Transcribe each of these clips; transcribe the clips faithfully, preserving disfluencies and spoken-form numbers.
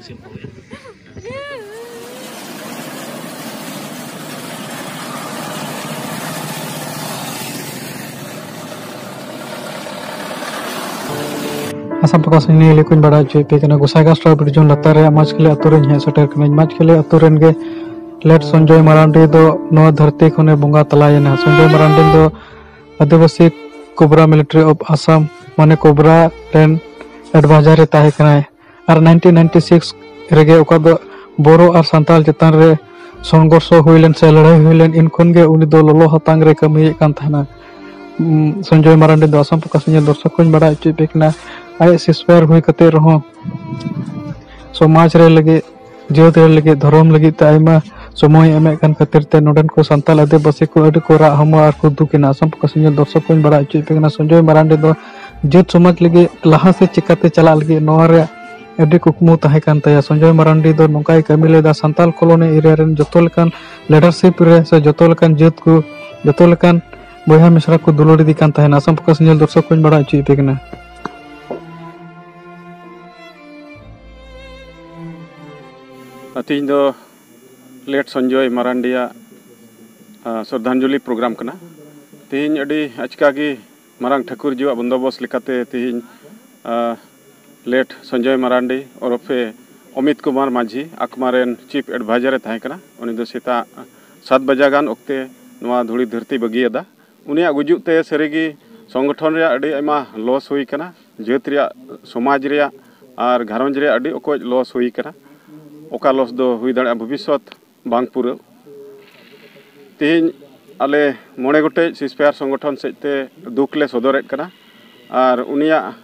ᱟᱥᱟᱢ ᱯᱨᱚᱠᱟᱥ ᱱᱤᱭᱟᱹ ᱞᱟᱹᱭ ᱠᱚᱧ ᱵᱟᱲᱟᱭ ᱦᱚᱪᱚᱭᱮᱫ ᱯᱮ ᱠᱟᱱᱟ᱾ ᱜᱚᱸᱥᱟᱭᱜᱟᱸᱣ ᱥᱟᱵ ᱰᱤᱵᱷᱤᱡᱚᱱ ᱞᱟᱛᱟᱨ ᱨᱮᱭᱟᱜ ᱢᱟᱪᱠᱷᱟᱹᱞᱤ ᱟᱹᱛᱩ ᱨᱮᱧ ᱦᱮᱡ ᱥᱮᱴᱮᱨ ᱠᱟᱹᱱᱟᱹᱧ᱾ ᱢᱟᱪᱠᱷᱟᱹᱞᱤ ᱟᱹᱛᱩ ᱨᱮᱱ ᱜᱮ ᱞᱮᱴ ᱥᱚᱧᱡᱚᱭ ᱢᱟᱨᱟᱱᱰᱤ ᱫᱚ ᱱᱚᱣᱟ ᱫᱷᱟᱹᱨᱛᱤ ᱠᱷᱚᱱᱮ ᱵᱚᱸᱜᱟ ᱛᱟᱞᱟᱭᱮᱱᱟ᱾ ᱥᱚᱧᱡᱚᱭ ᱢᱟᱨᱟᱱᱰᱤ ᱫᱚ ᱟᱹᱫᱤᱵᱟᱹᱥᱤ ᱠᱳᱵᱨᱟ ᱢᱤᱞᱤᱴᱟᱨᱤ ᱚᱯᱷ ᱟᱥᱟᱢ, ᱢᱟᱱᱮ ᱠᱳᱵᱨᱟ ᱨᱮᱱ ᱮᱰᱵᱷᱟᱭᱡᱟᱨ ᱮ ᱛᱟᱦᱮᱸ ᱠᱟᱱᱟᱭ᱾ ᱟᱨ ᱱᱟᱭᱤᱱᱴᱤᱱ ᱱᱟᱭᱤᱱᱴᱤ ᱥᱤᱠᱥ ᱨᱮᱜᱮ, ᱚᱠᱟ ᱫᱚ ᱵᱳᱨᱳ ᱟᱨ ᱥᱟᱱᱛᱟᱲ ᱪᱮᱛᱟᱱ ᱨᱮ ᱥᱚᱝᱜᱷᱚᱨᱥᱚ ᱦᱩᱭ ᱞᱮᱱ ᱥᱮ ᱞᱟᱹᱲᱦᱟᱹᱭ ᱦᱩᱭ ᱞᱮᱱ, ᱤᱱ ᱠᱷᱚᱱ ᱜᱮ ᱩᱱᱤ ᱫᱚ ᱞᱚᱞᱚ ᱦᱟᱛᱟᱝ ᱨᱮ ᱠᱟᱹᱢᱤᱭᱮᱫ ᱠᱟᱱ ᱛᱟᱦᱮᱱᱟ᱾ ᱩᱢ, ᱥᱚᱧᱡᱚᱭ ᱢᱟᱨᱟᱱᱰᱤ ᱫᱚ ᱟᱥᱟᱢ ᱯᱨᱚᱠᱟᱥ ᱧᱮᱞ ᱫᱚᱨᱥᱚᱠ ᱠᱚᱧ ᱵᱟᱲᱟᱭ ᱦᱚᱪᱚᱭᱮᱫ ᱯᱮ ᱠᱟᱱᱟ, ᱟᱭ ᱮ ᱮᱥ ᱥᱤᱥᱯᱟᱭᱟᱨ ᱦᱩᱭ ᱠᱟᱛᱮ ᱨᱮᱦᱚᱸ ᱥᱚᱢᱟᱡᱽ ᱨᱮ ᱞᱟᱹᱜᱤᱫ, ᱡᱟᱹᱛ ᱨᱮ ᱞᱟᱹᱜᱤᱫ, ᱫᱷᱚᱨᱚᱢ ᱞᱟᱹᱜᱤᱫ ᱛᱮ ᱟᱭᱢᱟ ᱥᱚᱢᱚᱭ ᱮᱢᱮᱫ ᱠᱟᱱ ᱠᱷᱟᱹᱛᱤᱨ ᱛᱮ ᱱᱚᱰᱮᱱ ᱠᱚ ᱥᱟᱱᱛᱟᱲ ᱟᱹᱫᱤᱵᱟᱹᱥᱤ ᱠᱚ ᱟᱹᱰᱤ ᱠᱚ ᱨᱟᱜ ᱦᱚᱢᱚᱨ ᱟᱨ ᱠᱚ ᱫᱩᱠ ᱮᱱᱟ᱾ ᱟᱥᱟᱢ ᱯᱨᱚᱠᱟᱥ ᱧᱮᱞ ᱫᱚᱨᱥᱚᱠ ᱠᱚᱧ ᱵᱟᱲᱟᱭ ᱦᱚᱪᱚᱭᱮᱫ ᱯᱮ ᱠᱟᱱᱟ, ᱥᱚᱧᱡᱚᱭ ᱢᱟᱨᱟᱱᱰᱤ ᱫᱚ ᱡᱟᱹᱛ ᱥᱚᱢᱟᱡᱽ ᱞᱟᱹᱜᱤᱫ ᱞᱟᱦᱟ ᱥᱮᱫ ᱪᱤᱠᱟᱛᱮ ᱪᱟᱞᱟᱜ ᱞᱟᱹᱜᱤᱫ ᱱᱚᱣᱟ ᱨᱮᱭᱟᱜ ᱟᱹᱰᱤ ᱠᱩᱠᱢᱩ ᱛᱟᱦᱮᱸ ᱠᱟᱱ ᱛᱟᱭᱟ᱾ ᱥᱚᱧᱡᱚᱭ ᱢᱟᱨᱟᱱᱰᱤ ᱫᱚ ᱱᱚᱝᱠᱟᱭ ᱠᱟᱹᱢᱤ ᱞᱮᱫᱟ, ᱥᱟᱱᱛᱟᱞ ᱠᱚᱞᱳᱱᱤ ᱮᱨᱤᱭᱟ ᱨᱮᱱ ᱡᱚᱛᱚ ᱞᱮᱠᱟᱱ ᱞᱤᱰᱟᱨᱥᱤᱯ ᱨᱮ ᱥᱮ ᱡᱚᱛᱚ ᱞᱮᱠᱟᱱ ᱡᱟᱹᱛ ᱠᱚ, ᱡᱚᱛᱚ ᱞᱮᱠᱟᱱ ᱵᱚᱭᱦᱟ ᱢᱤᱥᱨᱟ ᱠᱚ ᱫᱩᱞᱟᱹᱲ ᱤᱫᱤ ᱠᱟᱱ ᱛᱟᱦᱮᱱᱟ᱾ ᱟᱥᱟᱢ ᱯᱨᱚᱠᱟᱥ ᱧᱮᱞ ᱫᱚᱨᱥᱚᱠ ᱠᱚᱧ ᱵᱟᱲᱟᱭ ᱦᱚᱪᱚᱭᱮᱫ ᱯᱮ ᱠᱟᱱᱟ᱾ ᱛᱮᱦᱮᱧ ᱫᱚ ᱞᱮᱴ ᱥᱚᱧᱡᱚᱭ ᱢᱟᱨᱟᱱᱰᱤᱭᱟᱜ, ᱟ, ᱥᱨᱚᱫᱷᱟᱧᱡᱚᱞᱤ ᱯᱨᱳᱜᱨᱟᱢ ᱠᱟᱱᱟ᱾ ᱛᱮᱦᱮᱧ ᱟᱹᱰᱤ ᱟᱪᱠᱟ ᱜᱮ ᱢᱟᱨᱟᱝ ᱴᱷᱟᱹᱠᱩᱨ ᱡᱤᱣᱟᱜ ᱵᱚᱱᱫᱳᱵᱚᱥᱛ ᱞᱮᱠᱟᱛᱮ ᱛᱮᱦᱮᱧ, ᱟ, ᱞᱮᱴ ᱥᱚᱧᱡᱚᱭ ᱢᱟᱨᱟᱱᱰᱤ ᱳᱨᱚᱯᱷᱮ ᱚᱢᱤᱛ ᱠᱩᱢᱟᱨ ᱢᱟᱹᱡᱷᱤ, ᱟᱠᱢᱟ ᱨᱮᱱ ᱪᱤᱯ ᱮᱰᱵᱷᱟᱭᱡᱟᱨ ᱮ ᱛᱟᱦᱮᱸ ᱠᱟᱱᱟ᱾ ᱩᱱᱤ ᱫᱚ ᱥᱮᱛᱟᱜ ᱥᱟᱛ ᱵᱟᱡᱟ ᱜᱟᱱ ᱚᱠᱛᱮ ᱱᱚᱣᱟ ᱫᱷᱩᱲᱤ ᱫᱷᱟᱹᱨᱛᱤ ᱵᱟᱹᱜᱤᱭᱟᱫᱟ᱾ ᱩᱱᱤᱭᱟᱜ ᱜᱩᱡᱩᱜ ᱛᱮ ᱥᱟᱹᱨᱤᱜᱮ ᱥᱚᱝᱜᱚᱴᱷᱚᱱ ᱨᱮᱭᱟᱜ ᱟᱹᱰᱤ ᱟᱭᱢᱟ ᱞᱚᱥ ᱦᱩᱭ ᱠᱟᱱᱟ, ᱡᱟᱹᱛ ᱨᱮᱭᱟᱜ, ᱥᱚᱢᱟᱡᱽ ᱨᱮᱭᱟᱜ ᱟᱨ ᱜᱷᱟᱨᱚᱸᱡᱽ ᱨᱮᱭᱟᱜ ᱟᱹᱰᱤ ᱚᱠᱚᱡ ᱞᱚᱥ ᱦᱩᱭ ᱠᱟᱱᱟ᱾ ᱚᱠᱟ ᱞᱚᱥ ᱫᱚ ᱦᱩᱭ ᱫᱟᱲᱮᱭᱟᱜᱼᱟ ᱵᱷᱚᱵᱤᱥᱥᱚᱛ ᱵᱟᱝ ᱯᱩᱨᱟᱹᱣ᱾ ᱛᱮᱦᱮᱧ ᱟᱞᱮ ᱢᱚᱬᱮ ᱜᱚᱴᱮᱡ ᱥᱤᱥᱯᱟᱭᱟᱨ ᱥᱚᱝᱜᱚᱴᱷᱚᱱ ᱥᱮᱫ ᱛᱮ ᱫᱩᱠ ᱞᱮ ᱥᱚᱫᱚᱨᱮᱫ ᱠᱟᱱᱟ᱾ ᱟᱨ ᱩᱱᱤᱭᱟᱜ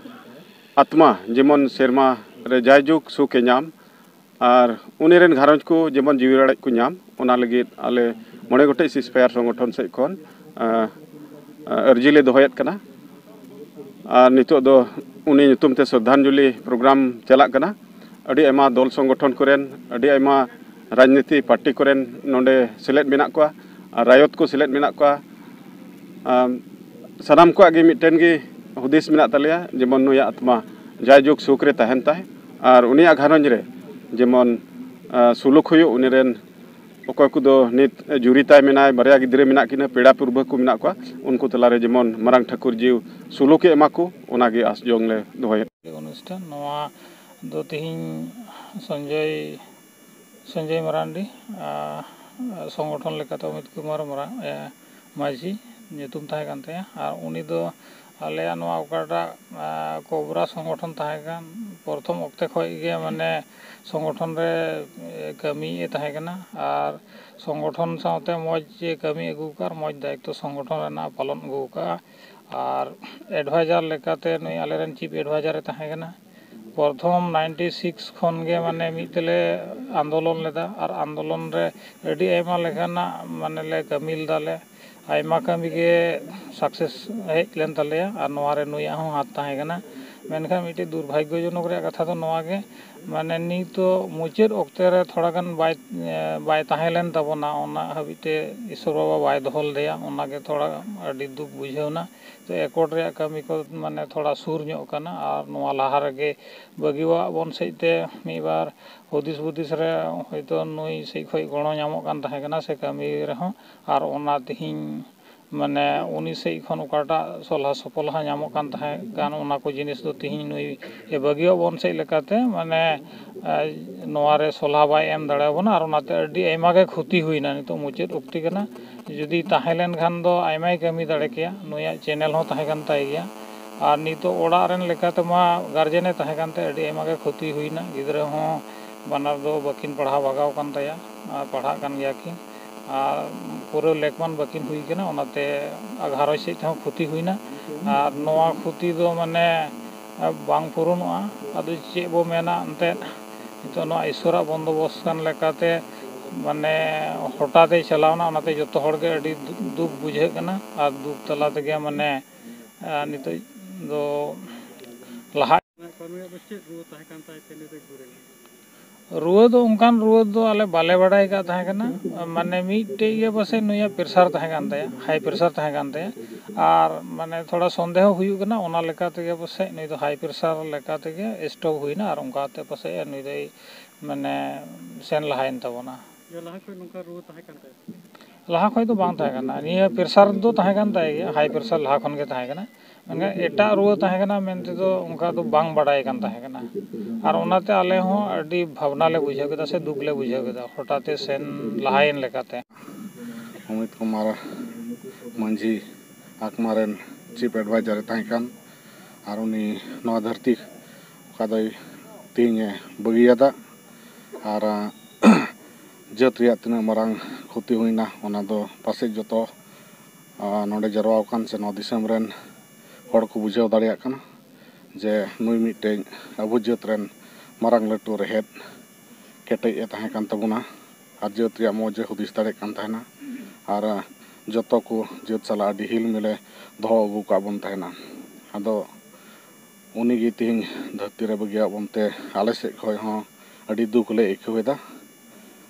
ᱟᱛᱢᱟ ᱡᱮᱢᱚᱱ ᱥᱮᱨᱢᱟ ᱨᱮ ᱡᱟᱭᱡᱩᱜᱽ ᱥᱩᱠ ᱮ ᱧᱟᱢ, ᱟᱨ ᱩᱱᱤ ᱨᱮᱱ ᱜᱷᱟᱨᱚᱸᱡᱽ ᱠᱚ ᱡᱮᱢᱚᱱ ᱡᱤᱣᱤ ᱨᱟᱲᱮᱡ ᱠᱚ ᱧᱟᱢ, ᱚᱱᱟ ᱞᱟᱹᱜᱤᱫ ᱟᱞᱮ ᱢᱚᱬᱮ ᱜᱚᱴᱮᱡ ᱥᱤᱥᱯᱟᱭᱟᱨ ᱥᱚᱝᱜᱚᱴᱷᱚᱱ ᱥᱮᱫ ᱠᱷᱚᱱ, ᱟ, ᱟ, ᱟᱹᱨᱡᱤ ᱞᱮ ᱫᱚᱦᱚᱭᱮᱫ ᱠᱟᱱᱟ᱾ ᱟᱨ ᱱᱤᱛᱚᱜ ᱫᱚ ᱩᱱᱤ ᱧᱩᱛᱩᱢ ᱛᱮ ᱥᱨᱚᱫᱷᱟᱧᱡᱚᱞᱤ ᱯᱨᱳᱜᱨᱟᱢ ᱪᱟᱞᱟᱜ ᱠᱟᱱᱟ᱾ ᱟᱹᱰᱤ ᱟᱭᱢᱟ ᱫᱚᱞ ᱥᱚᱝᱜᱚᱴᱷᱚᱱ ᱠᱚᱨᱮᱱ, ᱟᱹᱰᱤ ᱟᱭᱢᱟ ᱨᱟᱡᱽᱱᱤᱛᱤ ᱯᱟᱨᱴᱤ ᱠᱚᱨᱮᱱ ᱱᱚᱰᱮ ᱥᱮᱞᱮᱫ ᱢᱮᱱᱟᱜ ᱠᱚᱣᱟ᱾ ᱟᱨ ᱨᱟᱭᱚᱛ ᱠᱚ ᱥᱮᱞᱮᱫ ᱢᱮᱱᱟᱜ ᱠᱚᱣᱟ᱾ ᱟᱢ, ᱥᱟᱱᱟᱢ ᱠᱚᱣᱟᱜ ᱜᱮ ᱢᱤᱫᱴᱮᱱ ᱜᱮ ᱦᱩᱫᱤᱥ ᱢᱮᱱᱟᱜ ᱛᱟᱞᱮᱭᱟ, ᱡᱮᱢᱚᱱ ᱱᱩᱭᱟᱜ ᱟᱛᱢᱟ ᱡᱟᱭᱡᱩᱜᱽ ᱥᱩᱠ ᱨᱮ ᱛᱟᱦᱮᱱ ᱛᱟᱭ ᱟᱨ ᱩᱱᱤᱭᱟᱜ ᱜᱷᱟᱨᱚᱸᱡᱽ ᱨᱮ ᱡᱮᱢᱚᱱ ᱥᱩᱞᱩᱠ ᱦᱩᱭᱩᱜ, ᱩᱱᱤ ᱨᱮᱱ ᱚᱠᱚᱭ ᱠᱚᱫᱚ ᱱᱤᱛ ᱡᱩᱨᱤ ᱛᱟᱭ ᱢᱮᱱᱟᱭ, ᱵᱟᱨᱭᱟ ᱜᱤᱫᱽᱨᱟᱹ ᱢᱮᱱᱟᱜ ᱠᱤᱱᱟᱹ, ᱯᱮᱲᱟ ᱯᱩᱨᱵᱷᱟᱹ ᱠᱚ ᱢᱮᱱᱟᱜ ᱠᱚᱣᱟ, ᱩᱱᱠᱩ ᱛᱟᱞᱟᱨᱮ ᱡᱮᱢᱚᱱ ᱢᱟᱨᱟᱝ ᱴᱷᱟᱹᱠᱩᱨ ᱡᱤᱣᱤ ᱥᱩᱞᱩᱠᱮ ᱮᱢᱟ ᱠᱚ, ᱚᱱᱟᱜᱮ ᱟᱥ ᱡᱚᱝ ᱞᱮ ᱫᱚᱦᱚᱭᱮᱫ᱾ ᱚᱱᱩᱥᱴᱷᱟᱱ ᱱᱚᱣᱟ ᱫᱚ ᱛᱮᱦᱮᱧ ᱥᱚᱧᱡᱚᱭ ᱥᱚᱧᱡᱚᱭ ᱢᱟᱨᱟᱱᱰᱤ, ᱟᱨ ᱥᱚᱝᱜᱚᱴᱷᱚᱱ ᱞᱮᱠᱟᱛᱮ ᱚᱢᱤᱛ ᱠᱩᱢᱟᱨ ᱢᱟᱨᱟ-, ᱮ, ᱢᱟᱹᱡᱷᱤ ᱧᱩᱛᱩᱢ ᱛᱟᱦᱮᱸ ᱠᱟᱱ ᱛᱟᱭᱟ᱾ ᱟᱨ ᱩᱱᱤ ᱫᱚ ᱟᱞᱮᱭᱟᱜ ᱱᱚᱣᱟ ᱚᱠᱟᱴᱟᱜ, ᱟ, ᱠᱳᱵᱨᱟ ᱥᱚᱝᱜᱚᱴᱷᱚᱱ ᱛᱟᱦᱮᱸ ᱠᱟᱱ, ᱯᱨᱚᱛᱷᱚᱢ ᱚᱠᱛᱮ ᱠᱷᱚᱱ ᱜᱮ ᱢᱟᱱᱮ ᱥᱚᱝᱜᱚᱴᱷᱚᱱ ᱨᱮ, ᱮ, ᱠᱟᱹᱢᱤᱭᱮᱫ ᱛᱟᱦᱮᱸ ᱠᱟᱱᱟ᱾ ᱟᱨ ᱥᱚᱝᱜᱚᱴᱷᱚᱱ ᱥᱟᱶᱛᱮ ᱢᱚᱡᱽ ᱮ ᱠᱟᱹᱢᱤ ᱟᱹᱜᱩ ᱟᱠᱟᱫ ᱟᱨ ᱢᱚᱡᱽ ᱫᱟᱭᱤᱛᱛᱚ ᱥᱚᱝᱜᱚᱴᱷᱚᱱ ᱨᱮᱱᱟᱜ ᱯᱟᱞᱚᱱ ᱟᱹᱜᱩ ᱟᱠᱟᱫᱼᱟ᱾ ᱟᱨ advisor ᱞᱮᱠᱟᱛᱮ ᱱᱩᱭ ᱟᱞᱮᱨᱮᱱ chief advisor ᱮ ᱛᱟᱦᱮᱸ ᱠᱟᱱᱟ᱾ ᱯᱨᱚᱛᱷᱚᱢ ninety six ᱠᱷᱚᱱ ᱜᱮ ᱢᱟᱱᱮ ᱢᱤᱫ ᱛᱮᱞᱮ ᱟᱱᱫᱳᱞᱚᱱ ᱞᱮᱫᱟ ᱟᱨ ᱟᱱᱫᱳᱞᱚᱱ ᱨᱮ ᱟᱹᱰᱤ ᱟᱭᱢᱟ ᱞᱮᱠᱟᱱᱟᱜ ᱢᱟᱱᱮ ᱞᱮ ᱠᱟᱹᱢᱤ ᱞᱮᱫᱟᱞᱮ᱾ ᱟᱭᱢᱟ ᱠᱟᱹᱢᱤ ᱜᱮ success ᱦᱮᱡ ᱞᱮᱱ ᱛᱟᱞᱮᱭᱟ ᱟᱨ ᱱᱚᱣᱟ ᱨᱮ ᱱᱩᱭᱟᱜ ᱦᱚᱸ ᱦᱟᱛ ᱛᱟᱦᱮᱸ ᱠᱟᱱᱟ᱾ ᱢᱮᱱᱠᱷᱟᱱ ᱢᱤᱫᱴᱤᱡ ᱫᱩᱨᱵᱷᱟᱜᱽᱭᱚᱡᱚᱱᱚᱠ ᱨᱮᱭᱟᱜ ᱠᱟᱛᱷᱟ ᱫᱚ ᱱᱚᱣᱟ ᱜᱮ, ᱢᱟᱱᱮ ᱱᱤᱛᱚᱜ ᱢᱩᱪᱟᱹᱫ ᱚᱠᱛᱮ ᱨᱮ ᱛᱷᱚᱲᱟ ᱜᱟᱱ ᱵᱟᱭ, ᱵᱟᱭ ᱛᱟᱦᱮᱸ ᱞᱮᱱ ᱛᱟᱵᱚᱱᱟ, ᱚᱱᱟ ᱦᱟᱹᱵᱤᱡ ᱛᱮ ᱤᱥᱚᱨ ᱵᱟᱵᱟ ᱵᱟᱭ ᱫᱚᱦᱚ ᱞᱮᱫᱮᱭᱟ, ᱚᱱᱟ ᱜᱮ ᱛᱷᱚᱲᱟ ᱟᱹᱰᱤ ᱫᱩᱠ ᱵᱩᱡᱷᱟᱹᱣ ᱮᱱᱟ᱾ ᱛᱚ accord ᱨᱮᱭᱟᱜ ᱠᱟᱹᱢᱤ ᱠᱚ ᱢᱟᱱᱮ ᱛᱷᱚᱲᱟ ᱥᱩᱨ ᱧᱚᱜ ᱠᱟᱱᱟ ᱟᱨ ᱱᱚᱣᱟ ᱞᱟᱦᱟ ᱨᱮᱜᱮ ᱵᱟᱹᱜᱤᱣᱟᱜ ᱵᱚᱱ ᱥᱮᱡ ᱛᱮ ᱢᱤᱫ ᱵᱟᱨ ᱦᱩᱫᱤᱥ ᱵᱩᱫᱤᱥ ᱨᱮ ᱦᱚᱭᱛᱳ ᱱᱩᱭ ᱥᱮᱡ ᱠᱷᱚᱡ ᱜᱚᱲᱚ ᱧᱟᱢᱚᱜ ᱠᱟᱱ ᱛᱟᱦᱮᱸ ᱠᱟᱱᱟ ᱥᱮ ᱠᱟᱹᱢᱤ ᱨᱮᱦᱚᱸ, ᱟᱨ ᱚᱱᱟ ᱛᱮᱦᱮᱧ ᱢᱟᱱᱮ ᱩᱱᱤ ᱥᱮᱡ ᱠᱷᱚᱱ ᱚᱠᱟᱴᱟᱜ ᱥᱚᱞᱦᱟ ᱥᱚᱯᱚᱞᱦᱟ ᱧᱟᱢᱚᱜ ᱠᱟᱱ ᱛᱟᱦᱮᱸ ᱠᱟᱱ, ᱚᱱᱟ ᱠᱚ ᱡᱤᱱᱤᱥ ᱫᱚ ᱛᱮᱦᱮᱧ ᱱᱩᱭ ᱮ ᱵᱟᱹᱜᱤᱣᱟᱜ ᱵᱚᱱ ᱥᱮᱡ ᱞᱮᱠᱟᱛᱮ ᱢᱟᱱᱮ, ᱮ, ᱱᱚᱣᱟ ᱨᱮ ᱥᱚᱞᱦᱟ ᱵᱟᱭ ᱮᱢ ᱫᱟᱲᱮᱭᱟᱵᱚᱱᱟ ᱟᱨ ᱚᱱᱟᱛᱮ ᱟᱹᱰᱤ ᱟᱭᱢᱟ ᱜᱮ ᱠᱷᱚᱛᱤ ᱦᱩᱭᱱᱟ᱾ ᱱᱤᱛᱚᱜ ᱢᱩᱪᱟᱹᱫ ᱚᱠᱛᱮ ᱠᱟᱱᱟ, ᱡᱩᱫᱤ ᱛᱟᱦᱮᱸ ᱞᱮᱱᱠᱷᱟᱱ ᱫᱚ ᱟᱭᱢᱟᱭ ᱠᱟᱹᱢᱤ ᱫᱟᱲᱮ ᱠᱮᱭᱟ, ᱱᱩᱭᱟᱜ channel ᱦᱚᱸ ᱛᱟᱦᱮᱸ ᱠᱟᱱ ᱛᱟᱭ ᱜᱮᱭᱟ᱾ ᱟᱨ ᱱᱤᱛᱚᱜ ᱚᱲᱟᱜ ᱨᱮᱱ ᱞᱮᱠᱟᱛᱮ ᱢᱟ guardian ᱮ ᱛᱟᱦᱮᱸ ᱠᱟᱱᱛᱮ ᱟᱹᱰᱤ ᱟᱭᱢᱟ ᱜᱮ ᱠᱷᱚᱛᱤ ᱦᱩᱭᱱᱟ᱾ ᱜᱤᱫᱽᱨᱟᱹ ᱦᱚᱸ ᱵᱟᱱᱟᱨ ᱫᱚ ᱵᱟᱹᱠᱤᱱ ᱯᱟᱲᱦᱟᱣ ᱵᱷᱟᱜᱟᱣ ᱠᱟᱱ ᱛᱟᱭᱟ, ᱟᱨ ᱯᱟᱲᱦᱟᱜ ᱠᱟᱱ ᱜᱮᱭᱟ ᱠᱤᱱ᱾ ᱟᱨ ᱯᱩᱨᱟᱹ ᱞᱮᱠᱢᱟᱱ ᱵᱟᱹᱠᱤᱱ ᱦᱩᱭ ᱠᱟᱱᱟ, ᱚᱱᱟᱛᱮ ᱜᱷᱟᱨᱚᱸᱡᱽ ᱥᱮᱫ ᱛᱮᱦᱚᱸ ᱠᱷᱚᱛᱤ ᱦᱩᱭᱱᱟ᱾ ᱟᱨ ᱱᱚᱣᱟ ᱠᱷᱚᱛᱤ ᱫᱚ ᱢᱟᱱᱮ ᱵᱟᱝ ᱯᱩᱨᱩᱱᱚᱜᱼᱟ᱾ ᱟᱫᱚ ᱪᱮᱫ ᱵᱚ ᱢᱮᱱᱟ ᱮᱱᱛᱮᱫ, ᱱᱤᱛᱚᱜ ᱱᱚᱣᱟ ᱤᱥᱥᱚᱨᱟᱜ ᱵᱚᱱᱫᱳᱵᱚᱥᱛ ᱠᱟᱱ ᱞᱮᱠᱟᱛᱮ ᱢᱟᱱᱮ ᱦᱚᱴᱟᱛ ᱮ ᱪᱟᱞᱟᱣᱱᱟ, ᱚᱱᱟᱛᱮ ᱡᱚᱛᱚ ᱦᱚᱲᱜᱮ ᱟᱹᱰᱤ ᱫᱩ-, ᱫᱩᱠ ᱵᱩᱡᱷᱟᱹᱜ ᱠᱟᱱᱟ᱾ ᱟᱨ ᱫᱩᱠ ᱛᱟᱞᱟ ᱛᱮᱜᱮ ᱢᱟᱱᱮ, ᱟᱨ ᱱᱤᱛᱚᱜ ᱫᱚ ᱞᱟᱦᱟ ᱠᱚᱨᱢᱤᱭᱟᱜ ᱫᱚ ᱪᱮᱫ ᱨᱩᱣᱟᱹ ᱛᱟᱦᱮᱸ ᱠᱟᱱ ᱛᱟᱭ ᱛᱮ ᱱᱤᱛᱚᱜ ᱜᱩᱨᱮ? ᱨᱩᱣᱟᱹ ᱫᱚ ᱚᱱᱠᱟᱱ ᱨᱩᱣᱟᱹ ᱫᱚ ᱟᱞᱮ ᱵᱟᱞᱮ ᱵᱟᱰᱟᱭ ᱟᱠᱟᱫ ᱛᱟᱦᱮᱸ ᱠᱟᱱᱟ᱾ ᱢᱟᱱᱮ ᱢᱤᱫᱴᱮᱡ ᱜᱮ ᱯᱟᱥᱮᱡ ᱱᱩᱭᱟᱜ pressure ᱛᱟᱦᱮᱸ ᱠᱟᱱ ᱛᱟᱭᱟ, high pressure ᱛᱟᱦᱮᱸ ᱠᱟᱱ ᱛᱟᱭᱟ᱾ ᱟᱨ ᱢᱟᱱᱮ ᱛᱷᱚᱲᱟ ᱥᱚᱱᱫᱮᱦᱚ ᱦᱩᱭᱩᱜ ᱠᱟᱱᱟ, ᱚᱱᱟ ᱞᱮᱠᱟ ᱛᱮᱜᱮ ᱯᱟᱥᱮᱡ ᱱᱩᱭ ᱫᱚ high pressure ᱞᱮᱠᱟ ᱛᱮᱜᱮ stroke ᱦᱩᱭᱱᱟ, ᱟᱨ ᱚᱱᱠᱟᱛᱮ ᱯᱟᱥᱮᱡ ᱱᱩᱭ ᱫᱚᱭ ᱢᱟᱱᱮ ᱥᱮᱱ ᱞᱟᱦᱟᱭᱮᱱ ᱛᱟᱵᱚᱱᱟ᱾ ᱞᱟᱦᱟ ᱠᱷᱚᱱ ᱱᱚᱝᱠᱟ ᱨᱩᱣᱟᱹ ᱛᱟᱦᱮᱸ ᱠᱟᱱ ᱛᱟᱭᱟ? ᱞᱟᱦᱟ ᱠᱷᱚᱱ ᱫᱚ ᱵᱟᱝ ᱛᱟᱦᱮᱸ ᱠᱟᱱᱟ᱾ ᱱᱤᱭᱟᱹ ᱯᱨᱮᱥᱟᱨ ᱫᱚ ᱛᱟᱦᱮᱸ ᱠᱟᱱ ᱛᱟᱭ ᱜᱮᱭᱟ, ᱦᱟᱭ ᱯᱨᱮᱥᱟᱨ ᱞᱟᱦᱟ ᱠᱷᱚᱱ ᱜᱮ ᱛᱟᱦᱮᱸ ᱠᱟᱱᱟ᱾ ᱢᱮᱱᱠᱷᱟᱱ ᱮᱴᱟᱜ ᱨᱩᱣᱟᱹ ᱛᱟᱦᱮᱸ ᱠᱟᱱᱟ ᱢᱮᱱᱛᱮ ᱫᱚ ᱚᱱᱠᱟ ᱫᱚ ᱵᱟᱝ ᱵᱟᱰᱟᱭ ᱠᱟᱱ ᱛᱟᱦᱮᱸ ᱠᱟᱱᱟ᱾ ᱟᱨ ᱚᱱᱟᱛᱮ ᱟᱞᱮ ᱦᱚᱸ ᱟᱹᱰᱤ ᱵᱷᱟᱵᱽᱱᱟ ᱞᱮ ᱵᱩᱡᱷᱟᱹᱣ ᱠᱮᱫᱟ ᱥᱮ ᱫᱩᱠ ᱞᱮ ᱵᱩᱡᱷᱟᱹᱣ ᱠᱮᱫᱟ, ᱦᱚᱴᱟᱛ ᱮ ᱥᱮᱱ ᱞᱟᱦᱟᱭᱮᱱ ᱞᱮᱠᱟᱛᱮ᱾ ᱚᱢᱤᱛ ᱠᱩᱢᱟᱨ ᱢᱟᱹᱡᱷᱤ ᱟᱠᱢᱟ ᱨᱮᱱ ᱪᱤᱯ ᱮᱰᱵᱟᱭᱡᱟᱨ ᱮ ᱛᱟᱦᱮᱸ ᱠᱟᱱ, ᱟᱨ ᱩᱱᱤ ᱱᱚᱣᱟ ᱫᱷᱟᱹᱨᱛᱤ ᱚᱠᱟ ᱫᱚᱭ ᱛᱮᱦᱮᱧ ᱮ ᱵᱟᱹᱜᱤᱭᱟᱫᱟ, ᱟᱨ ᱡᱟᱹᱛ ᱨᱮᱭᱟᱜ ᱛᱤᱱᱟᱹᱜ ᱢᱟᱨᱟᱝ ᱠᱷᱚᱛᱤ ᱦᱩᱭᱱᱟ, ᱚᱱᱟ ᱫᱚ ᱯᱟᱥᱮᱡ ᱡᱚᱛᱚ ᱱᱚᱰᱮ ᱡᱟᱨᱣᱟ ᱟᱠᱟᱱ ᱥᱮ ᱱᱚᱣᱟ ᱫᱤᱥᱚᱢ ᱨᱮᱱ ᱦᱚᱲ ᱠᱚ ᱵᱩᱡᱷᱟᱹᱣ ᱫᱟᱲᱮᱭᱟᱜ ᱠᱟᱱᱟ ᱡᱮ ᱱᱩᱭ ᱢᱤᱫᱴᱮᱱ ᱟᱵᱚ ᱡᱟᱹᱛ ᱨᱮᱱ ᱢᱟᱨᱟᱝ ᱞᱟᱹᱴᱩ ᱨᱮᱦᱮᱫ ᱠᱮᱴᱮᱡ ᱮ ᱛᱟᱦᱮᱸ ᱠᱟᱱ ᱛᱟᱵᱚᱱᱟ ᱟᱨ ᱡᱟᱹᱛ ᱨᱮᱭᱟᱜ ᱢᱚᱡᱽ ᱮ ᱦᱩᱫᱤᱥ ᱫᱟᱲᱮᱭᱟᱜ ᱠᱟᱱ ᱛᱟᱦᱮᱱᱟ᱾ ᱟᱨ ᱡᱚᱛᱚ ᱠᱚ ᱡᱟᱹᱛ ᱥᱟᱞᱟᱜ ᱟᱹᱰᱤ ᱦᱤᱞ ᱢᱤᱞᱮ ᱫᱚᱦᱚ ᱟᱹᱜᱩ ᱠᱟᱜ ᱵᱚᱱ ᱛᱟᱦᱮᱱᱟ᱾ ᱟᱫᱚ ᱩᱱᱤ ᱜᱮ ᱛᱮᱦᱮᱧ ᱫᱷᱟᱹᱨᱛᱤ ᱨᱮ ᱵᱟᱹᱜᱤᱭᱟᱜ ᱵᱚᱱᱛᱮ ᱟᱞᱮ ᱥᱮᱫ ᱠᱷᱚᱱ ᱦᱚᱸ ᱟᱹᱰᱤ ᱫᱩᱠ ᱞᱮ ᱟᱹᱭᱠᱟᱹᱣ ᱮᱫᱟ᱾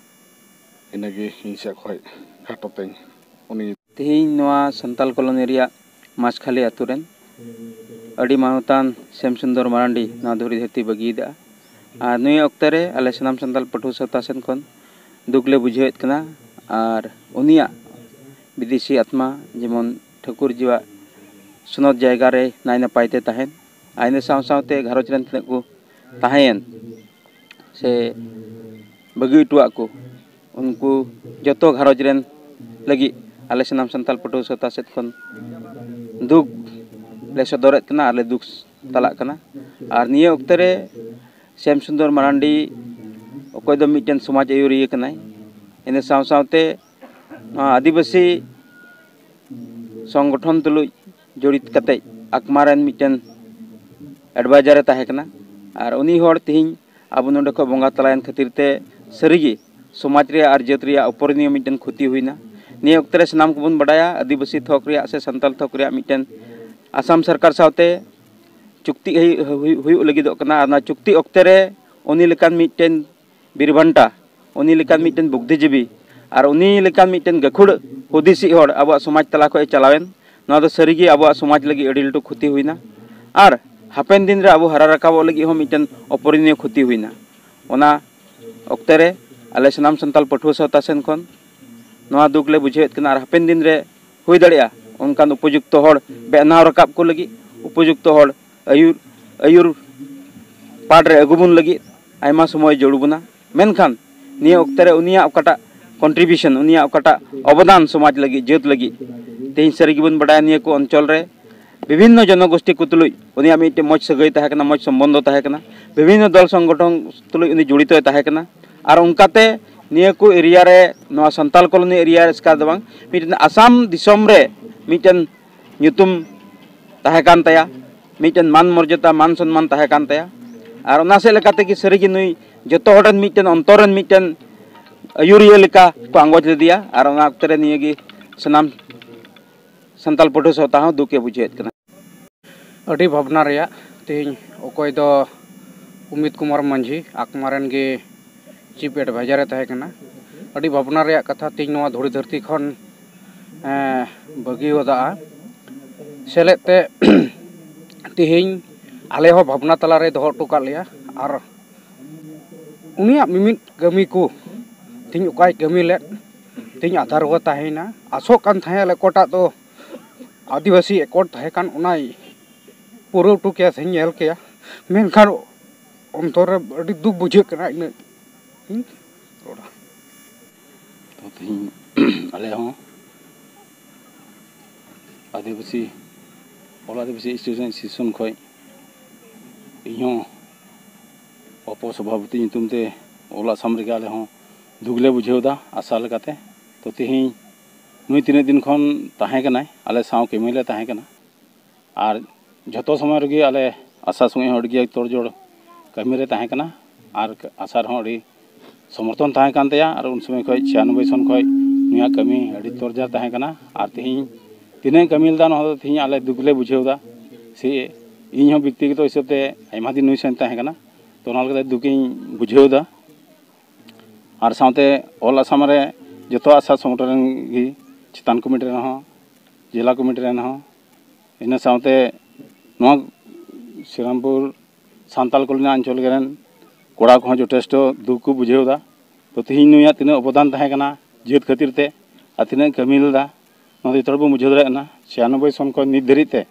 ᱤᱱᱟᱹᱜᱮ ᱤᱧ ᱥᱮᱫ ᱠᱷᱚᱱ ᱠᱷᱟᱴᱚ ᱛᱮᱧ ᱩᱱᱤ ᱛᱮᱦᱮᱧ ᱱᱚᱣᱟ ᱥᱟᱱᱛᱟᱞ ᱠᱚᱞᱚᱱᱤ ᱨᱮᱭᱟᱜ ᱢᱟᱥᱠᱷᱟᱞᱤ ᱟᱛᱳ ᱨᱮᱱ ᱟᱹᱰᱤ ᱢᱟᱱᱚᱛᱟᱱ ᱥᱮᱢ ᱥᱩᱱᱫᱚᱨ ᱢᱟᱨᱟᱱᱰᱤ ᱱᱚᱣᱟ ᱫᱷᱩᱲᱤ ᱫᱷᱟᱹᱨᱛᱤ ᱵᱟᱹᱜᱤᱭᱮᱫᱟ᱾ ᱟᱨ ᱱᱩᱭ ᱚᱠᱛᱮ ᱨᱮ ᱟᱞᱮ ᱥᱟᱱᱟᱢ ᱥᱟᱱᱛᱟᱞ ᱯᱟᱹᱴᱷᱩᱣᱟᱹ ᱥᱟᱶᱛᱟ ᱥᱮᱱ ᱠᱷᱚᱱ ᱫᱩᱠ ᱞᱮ ᱵᱩᱡᱷᱟᱹᱣᱮᱫ ᱠᱟᱱᱟ᱾ ᱟᱨ ᱩᱱᱤᱭᱟᱜ ᱵᱤᱫᱮᱥᱤ ᱟᱛᱢᱟ ᱡᱮᱢᱚᱱ ᱴᱷᱟᱹᱠᱩᱨ ᱡᱤᱣᱟᱜ ᱥᱚᱱᱚᱛ ᱡᱟᱭᱜᱟ ᱨᱮ ᱱᱟᱭ ᱱᱟᱯᱟᱭ ᱛᱮ ᱛᱟᱦᱮᱱ, ᱟᱨ ᱤᱱᱟᱹ ᱥᱟᱶ ᱥᱟᱶᱛᱮ ᱜᱷᱟᱨᱚᱸᱡᱽ ᱨᱮᱱ ᱛᱤᱱᱟᱹᱜ ᱠᱚ ᱛᱟᱦᱮᱸᱭᱮᱱ ᱥᱮ ᱵᱟᱹᱜᱤ ᱦᱚᱴᱚᱣᱟᱜ ᱠᱚ, ᱩᱱᱠᱩ ᱡᱚᱛᱚ ᱜᱷᱟᱨᱚᱸᱡᱽ ᱨᱮᱱ ᱞᱟᱹᱜᱤᱫ ᱟᱞᱮ ᱥᱟᱱᱟᱢ ᱥᱟᱱᱛᱟᱲ ᱯᱟᱹᱴᱷᱩᱣᱟᱹ ᱥᱟᱶᱛᱟ ᱥᱮᱫ ᱠᱷᱚᱱ ᱫᱩᱠ ᱞᱮ ᱥᱚᱫᱚᱨᱮᱫ ᱠᱟᱱᱟ ᱟᱨ ᱞᱮ ᱫᱩᱠ ᱛᱟᱞᱟᱜ ᱠᱟᱱᱟ᱾ ᱟᱨ ᱱᱤᱭᱟᱹ ᱚᱠᱛᱮ ᱨᱮ ᱥᱮᱢ ᱥᱩᱱᱫᱚᱨ ᱢᱟᱨᱟᱱᱰᱤ, ᱚᱠᱚᱭ ᱫᱚ ᱢᱤᱫᱴᱮᱱ ᱥᱚᱢᱟᱡᱽ ᱟᱹᱭᱩᱨᱤᱭᱟᱹ ᱠᱟᱱᱟᱭ, ᱤᱱᱟᱹ ᱥᱟᱶ ᱥᱟᱶᱛᱮ ᱱᱚᱣᱟ ᱟᱹᱫᱤᱵᱟᱹᱥᱤ ᱥᱚᱝᱜᱚᱴᱷᱚᱱ ᱛᱩᱞᱩᱡ ᱡᱚᱲᱤᱛ ᱠᱟᱛᱮ ᱟᱠᱢᱟ ᱨᱮᱱ ᱢᱤᱫᱴᱮᱱ ᱮᱰᱵᱟᱭᱡᱟᱨ ᱮ ᱛᱟᱦᱮᱸ ᱠᱟᱱᱟ᱾ ᱟᱨ ᱩᱱᱤ ᱦᱚᱲ ᱛᱮᱦᱮᱧ ᱟᱵᱚ ᱱᱚᱰᱮ ᱠᱷᱚᱱ ᱵᱚᱸᱜᱟ ᱛᱟᱞᱟᱭᱮᱱ ᱠᱷᱟᱹᱛᱤᱨ ᱛᱮ ᱥᱟᱹᱨᱤᱜᱮ ᱥᱚᱢᱟᱡᱽ ᱨᱮᱭᱟᱜ ᱟᱨ ᱡᱟᱹᱛ ᱨᱮᱭᱟᱜ ᱚᱯᱚᱨᱚᱱᱤᱭᱚ ᱢᱤᱫᱴᱮᱱ ᱠᱷᱚᱛᱤ ᱦᱩᱭᱱᱟ᱾ ᱱᱤᱭᱟᱹ ᱚᱠᱛᱮ ᱨᱮ ᱥᱟᱱᱟᱢ ᱠᱚᱵᱚᱱ ᱵᱟᱰᱟᱭᱟ, ᱟᱹᱫᱤᱵᱟᱹᱥᱤ ᱛᱷᱚᱠ ᱨᱮᱭᱟᱜ ᱥᱮ ᱥᱟᱱᱛᱟᱞ ᱛᱷᱚᱠ ᱨᱮᱭᱟᱜ ᱢᱤᱫᱴᱮᱱ ᱟᱥᱟᱢ ᱥᱚᱨᱠᱟᱨ ᱥᱟᱶᱛᱮ ᱪᱩᱠᱛᱤ ᱦᱩᱭᱩᱜ, ᱦᱩᱭᱩᱜ, ᱦᱩᱭᱩᱜ ᱞᱟᱹᱜᱤᱫᱚᱜ ᱠᱟᱱᱟ᱾ ᱟᱨ ᱚᱱᱟ ᱪᱩᱠᱛᱤ ᱚᱠᱛᱮ ᱨᱮ ᱩᱱᱤ ᱞᱮᱠᱟᱱ ᱢᱤᱫᱴᱮᱱ ᱵᱤᱨᱵᱷᱟᱱᱴᱟ, ᱩᱱᱤ ᱞᱮᱠᱟᱱ ᱢᱤᱫᱴᱮᱱ ᱵᱩᱫᱽᱫᱷᱤᱡᱤᱵᱤ ᱟᱨ ᱩᱱᱤ ᱞᱮᱠᱟᱱ ᱢᱤᱫᱴᱮᱱ ᱜᱟᱹᱠᱷᱩᱲ ᱦᱩᱫᱤᱥᱤᱡ ᱦᱚᱲ ᱟᱵᱚᱣᱟᱜ ᱥᱚᱢᱟᱡᱽ ᱛᱟᱞᱟ ᱠᱷᱚᱱ ᱮ ᱪᱟᱞᱟᱣᱮᱱ, ᱱᱚᱣᱟ ᱫᱚ ᱥᱟᱹᱨᱤᱜᱮ ᱟᱵᱚᱣᱟᱜ ᱥᱚᱢᱟᱡᱽ ᱞᱟᱹᱜᱤᱫ ᱟᱹᱰᱤ ᱞᱟᱹᱴᱩ ᱠᱷᱚᱛᱤ ᱦᱩᱭᱱᱟ᱾ ᱟᱨ ᱦᱟᱯᱮᱱ ᱫᱤᱱ ᱨᱮ ᱟᱵᱚ ᱦᱟᱨᱟ ᱨᱟᱠᱟᱵᱚᱜ ᱞᱟᱹᱜᱤᱫ ᱦᱚᱸ ᱢᱤᱫᱴᱮᱱ ᱚᱯᱚᱨᱚᱱᱤᱭᱚ ᱠᱷᱚᱛᱤ ᱦᱩᱭᱱᱟ᱾ ᱚᱱᱟ ᱚᱠᱛᱮ ᱨᱮ ᱟᱞᱮ ᱥᱟᱱᱟᱢ ᱥᱟᱱᱛᱟᱲ ᱯᱟᱹᱴᱷᱩᱣᱟᱹ ᱥᱟᱶᱛᱟ ᱥᱮᱱ ᱠᱷᱚᱱ ᱱᱚᱣᱟ ᱫᱩᱠ ᱞᱮ ᱵᱩᱡᱷᱟᱹᱣᱮᱫ ᱠᱟᱱᱟ᱾ ᱟᱨ ᱦᱟᱯᱮᱱ ᱫᱤᱱ ᱨᱮ ᱦᱩᱭ ᱫᱟᱲᱮᱭᱟᱜᱼᱟ ᱚᱱᱠᱟᱱ ᱩᱯᱚᱡᱩᱠᱛᱚ ᱦᱚᱲ ᱵᱮᱱᱟᱣ ᱨᱟᱠᱟᱵ ᱠᱚ ᱞᱟᱹᱜᱤᱫ, ᱩᱯᱚᱡᱩᱠᱛᱚ ᱦᱚᱲ ᱟᱹᱭᱩᱨ ᱟᱹᱭᱩᱨ ᱯᱟᱴ ᱨᱮ ᱟᱹᱜᱩ ᱵᱚᱱ ᱞᱟᱹᱜᱤᱫ ᱟᱭᱢᱟ ᱥᱚᱢᱚᱭ ᱡᱟᱹᱨᱩᱲ ᱵᱚᱱᱟ᱾ ᱢᱮᱱᱠᱷᱟᱱ ᱱᱤᱭᱟᱹ ᱚᱠᱛᱮ ᱨᱮ ᱩᱱᱤᱭᱟᱜ ᱚᱠᱟᱴᱟᱜ contribution, ᱩᱱᱤᱭᱟᱜ ᱚᱠᱟᱴᱟᱜ ᱚᱵᱚᱫᱟᱱ ᱥᱚᱢᱟᱡᱽ ᱞᱟᱹᱜᱤᱫ, ᱡᱟᱹᱛ ᱞᱟᱹᱜᱤᱫ, ᱛᱮᱦᱮᱧ ᱥᱟᱹᱨᱤ ᱜᱮᱵᱚᱱ ᱵᱟᱰᱟᱭᱟ ᱱᱤᱭᱟᱹ ᱠᱚ ᱚᱧᱪᱚᱞ ᱨᱮ ᱵᱤᱵᱷᱤᱱᱱᱚ ᱡᱚᱱᱚᱜᱳᱥᱴᱤ ᱠᱚ ᱛᱩᱞᱩᱡ ᱩᱱᱤᱭᱟᱜ ᱢᱤᱫᱴᱮᱱ ᱢᱚᱡᱽ ᱥᱟᱹᱜᱟᱹᱭ ᱛᱟᱦᱮᱸ ᱠᱟᱱᱟ, ᱢᱚᱡᱽ ᱥᱚᱢᱵᱚᱱᱫᱷᱚ ᱛᱟᱦᱮᱸ ᱠᱟᱱᱟ, ᱵᱤᱵᱷᱤᱱᱱᱚ ᱫᱚᱞ ᱥᱚᱝᱜᱚᱴᱷᱚᱱ ᱛᱩᱞᱩᱡ ᱩᱱᱤ ᱡᱚᱲᱤᱛᱚᱭ ᱛᱟᱦᱮᱸ ᱠᱟᱱᱟ᱾ ᱟᱨ ᱚᱱᱠᱟᱛᱮ ᱱᱤᱭᱟᱹ ᱠᱚ ᱮᱨᱤᱭᱟ ᱨᱮ, ᱱᱚᱣᱟ ᱥᱟᱱᱛᱟᱞ ᱠᱚᱞᱳᱱᱤ ᱮᱨᱤᱭᱟ ᱮᱥᱠᱟᱨ ᱫᱚ ᱵᱟᱝ, ᱢᱤᱫᱴᱮᱱ ᱟᱥᱟᱢ ᱫᱤᱥᱚᱢ ᱨᱮ ᱢᱤᱫᱴᱮᱱ ᱧᱩᱛᱩᱢ ᱛᱟᱦᱮᱸ ᱠᱟᱱ ᱛᱟᱭᱟ, ᱢᱤᱫᱴᱮᱱ ᱢᱟᱱ ᱢᱚᱨᱡᱟᱫᱟ, ᱢᱟᱱ ᱥᱚᱱᱢᱟᱱ ᱛᱟᱦᱮᱸ ᱠᱟᱱ ᱛᱟᱭᱟ᱾ ᱟᱨ ᱚᱱᱟ ᱥᱮᱫ ᱞᱮᱠᱟ ᱛᱮᱜᱮ ᱥᱟᱹᱨᱤᱜᱮ ᱱᱩᱭ ᱡᱚᱛᱚ ᱦᱚᱲ ᱨᱮᱱ ᱢᱤᱫᱴᱮᱱ ᱚᱱᱛᱚᱨ ᱨᱮᱱ ᱢᱤᱫᱴᱮᱱ ᱟᱹᱭᱩᱨᱤᱭᱟᱹ ᱞᱮᱠᱟ ᱠᱚ ᱟᱸᱜᱚᱪ ᱞᱮᱫᱮᱭᱟ᱾ ᱟᱨ ᱚᱱᱟ ᱚᱠᱛᱮ ᱨᱮ ᱱᱤᱭᱟᱹᱜᱮ ᱥᱟᱱᱟᱢ ᱥᱟᱱᱛᱟᱲ ᱯᱟᱹᱴᱷᱩᱣᱟᱹ ᱥᱟᱶᱛᱟ ᱦᱚᱸ ᱫᱩᱠ ᱮ ᱵᱩᱡᱷᱟᱹᱣᱮᱫ ᱠᱟᱱᱟ᱾ ᱟᱹᱰᱤ ᱵᱷᱟᱵᱽᱱᱟ ᱨᱮᱭᱟᱜ ᱛᱮᱦᱮᱧ ᱚᱠᱚᱭ ᱫᱚ ᱚᱢᱤᱛ ᱠᱩᱢᱟᱨ ᱢᱟᱹᱡᱷᱤ, ᱟᱠᱢᱟ ᱨᱮᱱ ᱜᱮ ᱪᱤᱯ ᱮᱰᱵᱷᱟᱭᱡᱟᱨ ᱮ ᱛᱟᱦᱮᱸ ᱠᱟᱱᱟ᱾ ᱟᱹᱰᱤ ᱵᱷᱟᱵᱽᱱᱟ ᱨᱮᱭᱟᱜ ᱠᱟᱛᱷᱟ, ᱛᱮᱦᱮᱧ ᱱᱚᱣᱟ ᱫᱷᱩᱲᱤ ᱫᱷᱟᱹᱨᱛᱤ ᱠᱷᱚᱱ ᱮᱸ, ᱵᱟᱹᱜᱤ ᱣᱟᱫᱟᱜᱼᱟ᱾ ᱥᱮᱞᱮᱫ ᱛᱮ ᱛᱮᱦᱮᱧ ᱟᱞᱮ ᱦᱚᱸ ᱵᱷᱟᱵᱽᱱᱟ ᱛᱟᱞᱟᱨᱮ ᱫᱚᱦᱚ ᱦᱚᱴᱚ ᱠᱟᱜ ᱞᱮᱭᱟ᱾ ᱟᱨ ᱩᱱᱤᱭᱟᱜ ᱢᱤᱢᱤᱫ ᱠᱟᱹᱢᱤ ᱠᱚ ᱛᱮᱦᱮᱧ ᱚᱠᱟᱭ ᱠᱟᱹᱢᱤ ᱞᱮᱫ, ᱛᱮᱦᱮᱧ ᱟᱫᱷᱟᱨ ᱠᱚ ᱛᱟᱦᱮᱸᱭᱮᱱᱟ᱾ ᱟᱥᱚᱜ ᱠᱟᱱ ᱛᱟᱦᱮᱸᱫ ᱟᱞᱮ ᱚᱠᱟᱴᱟᱜ ᱫᱚ ᱟᱹᱫᱤᱵᱟᱹᱥᱤ ᱮᱠᱚᱴ ᱛᱟᱦᱮᱸ ᱠᱟᱱ, ᱚᱱᱟᱭ ᱯᱩᱨᱟᱹᱣ ᱦᱚᱴᱚ ᱠᱮᱭᱟ, ᱛᱮᱦᱮᱧ ᱧᱮᱞ ᱠᱮᱭᱟ᱾ ᱢᱮᱱᱠᱷᱟᱱ ᱚᱱᱛᱚᱨ ᱨᱮ ᱟᱹᱰᱤ ᱫᱩᱠ ᱵᱩᱡᱷᱟᱹᱜ ᱠᱟᱱᱟ᱾ ᱤᱱᱟᱹᱜ ᱤᱧ ᱨᱚᱲᱟ᱾ ᱛᱚ ᱛᱮᱦᱮᱧ ᱟᱞᱮ ᱦᱚᱸ ᱟᱹᱫᱤᱵᱟᱹᱥᱤ, ᱚᱞ ᱟᱹᱫᱤᱵᱟᱹᱥᱤ ᱥᱴᱩᱰᱮᱱᱴ ᱮᱥᱳᱥᱤᱭᱮᱥᱚᱱ ᱠᱷᱚᱱ ᱤᱧᱦᱚᱸ ᱩᱯᱚ ᱥᱚᱵᱷᱟᱯᱚᱛᱤ ᱧᱩᱛᱩᱢ ᱛᱮ ᱚᱞ ᱟᱥᱟᱢ ᱨᱮᱜᱮ ᱟᱞᱮ ᱦᱚᱸ ᱫᱩᱠ ᱞᱮ ᱵᱩᱡᱷᱟᱹᱣ ᱮᱫᱟ ᱟᱥᱟ ᱞᱮᱠᱟᱛᱮ᱾ ᱛᱚ ᱛᱮᱦᱮᱧ ᱱᱩᱭ ᱛᱤᱱᱟᱹᱜ ᱫᱤᱱ ᱠᱷᱚᱱ ᱛᱟᱦᱮᱸ ᱠᱟᱱᱟᱭ, ᱟᱞᱮ ᱥᱟᱶ ᱠᱟᱹᱢᱤ ᱞᱮ ᱛᱟᱦᱮᱸ ᱠᱟᱱᱟ᱾ ᱟᱨ ᱡᱷᱚᱛᱚ ᱥᱚᱢᱚᱭ ᱨᱮᱜᱮ ᱟᱞᱮ ᱟᱥᱟ ᱥᱚᱸᱜᱮ ᱦᱚᱸ ᱟᱹᱰᱤ ᱜᱮ ᱛᱳᱲᱡᱳᱲ ᱠᱟᱹᱢᱤ ᱨᱮ ᱛᱟᱦᱮᱸ ᱠᱟᱱᱟ᱾ ᱟᱨ ᱟᱥᱟ ᱨᱮᱦᱚᱸ ᱟᱹᱰᱤ ᱥᱚᱢᱚᱨᱛᱷᱚᱱ ᱛᱟᱦᱮᱸ ᱠᱟᱱ ᱛᱟᱭᱟ᱾ ᱟᱨ ᱩᱱ ᱥᱚᱢᱚᱭ ᱠᱷᱚᱱ ᱪᱷᱤᱭᱟᱱᱚᱵᱵᱳᱭ ᱥᱚᱱ ᱠᱷᱚᱱ ᱱᱩᱭᱟᱜ ᱠᱟᱹᱢᱤ ᱟᱹᱰᱤ ᱛᱳᱲᱡᱳᱲ ᱛᱟᱦᱮᱸ ᱠᱟᱱᱟ᱾ ᱟᱨ ᱛᱮᱦᱮᱧ ᱛᱤᱱᱟᱹᱜ ᱠᱟᱹᱢᱤ ᱞᱮᱫᱟ, ᱱᱚᱣᱟ ᱫᱚ ᱛᱮᱦᱮᱧ ᱟᱞᱮ ᱫᱩᱠ ᱞᱮ ᱵᱩᱡᱷᱟᱹᱣ ᱮᱫᱟ᱾ ᱥᱮ ᱤᱧ ᱦᱚᱸ ᱵᱮᱠᱛᱤᱜᱚᱛᱚ ᱦᱤᱥᱟᱹᱵ ᱛᱮ ᱟᱭᱢᱟ ᱫᱤᱱ ᱱᱩᱭ ᱥᱟᱶ ᱛᱟᱦᱮᱸ ᱠᱟᱱᱟ, ᱛᱚ ᱚᱱᱟ ᱞᱮᱠᱟᱛᱮ ᱫᱩᱠ ᱤᱧ ᱵᱩᱡᱷᱟᱹᱣ ᱮᱫᱟ᱾ ᱟᱨ ᱥᱟᱶᱛᱮ ᱚᱞ ᱟᱥᱟᱢ ᱨᱮ ᱡᱚᱛᱚ ᱟᱥᱟ ᱥᱚᱝᱜᱚᱴᱷᱚᱱ ᱨᱮᱱ ᱜᱮ ᱪᱮᱛᱟᱱ ᱠᱚᱢᱤᱴᱤ ᱨᱮᱱ ᱦᱚᱸ, ᱡᱮᱞᱟ ᱠᱚᱢᱤᱴᱤ ᱨᱮᱱ ᱦᱚᱸ, ᱤᱱᱟᱹ ᱥᱟᱶᱛᱮ ᱱᱚᱣᱟ ᱥᱨᱤᱨᱟᱢᱯᱩᱨ ᱥᱟᱱᱛᱟᱞ ᱠᱚᱞᱳᱱᱤ ᱟᱧᱪᱚᱞ ᱨᱮᱱ ᱠᱚᱲᱟ ᱠᱚᱦᱚᱸ ᱡᱚᱛᱷᱮᱥᱴᱚ ᱫᱩᱠ ᱠᱚ ᱵᱩᱡᱷᱟᱹᱣ ᱮᱫᱟ᱾ ᱛᱚ ᱛᱮᱦᱮᱧ ᱱᱩᱭᱟᱜ ᱛᱤᱱᱟᱹᱜ ᱚᱵᱚᱫᱟᱱ ᱛᱟᱦᱮᱸ ᱠᱟᱱᱟ ᱡᱟᱹᱛ ᱠᱷᱟᱹᱛᱤᱨ ᱛᱮ ᱟᱨ ᱛᱤᱱᱟᱹᱜ ᱠᱟᱹᱢᱤ ᱞᱮᱫᱟ, ᱱᱚᱣᱟ ᱫᱚ ᱡᱚᱛᱚ ᱦᱚᱲ ᱵᱚᱱ ᱵᱩᱡᱷᱟᱹᱣ ᱫᱟᱲᱮᱭᱟᱜ ᱠᱟᱱᱟ᱾ ᱪᱷᱤᱭᱟᱱᱚᱵᱵᱳᱭ ᱥᱚᱱ ᱠᱷᱚᱱ ᱱᱤᱛ ᱫᱷᱟᱹᱨᱤᱡ ᱛᱮ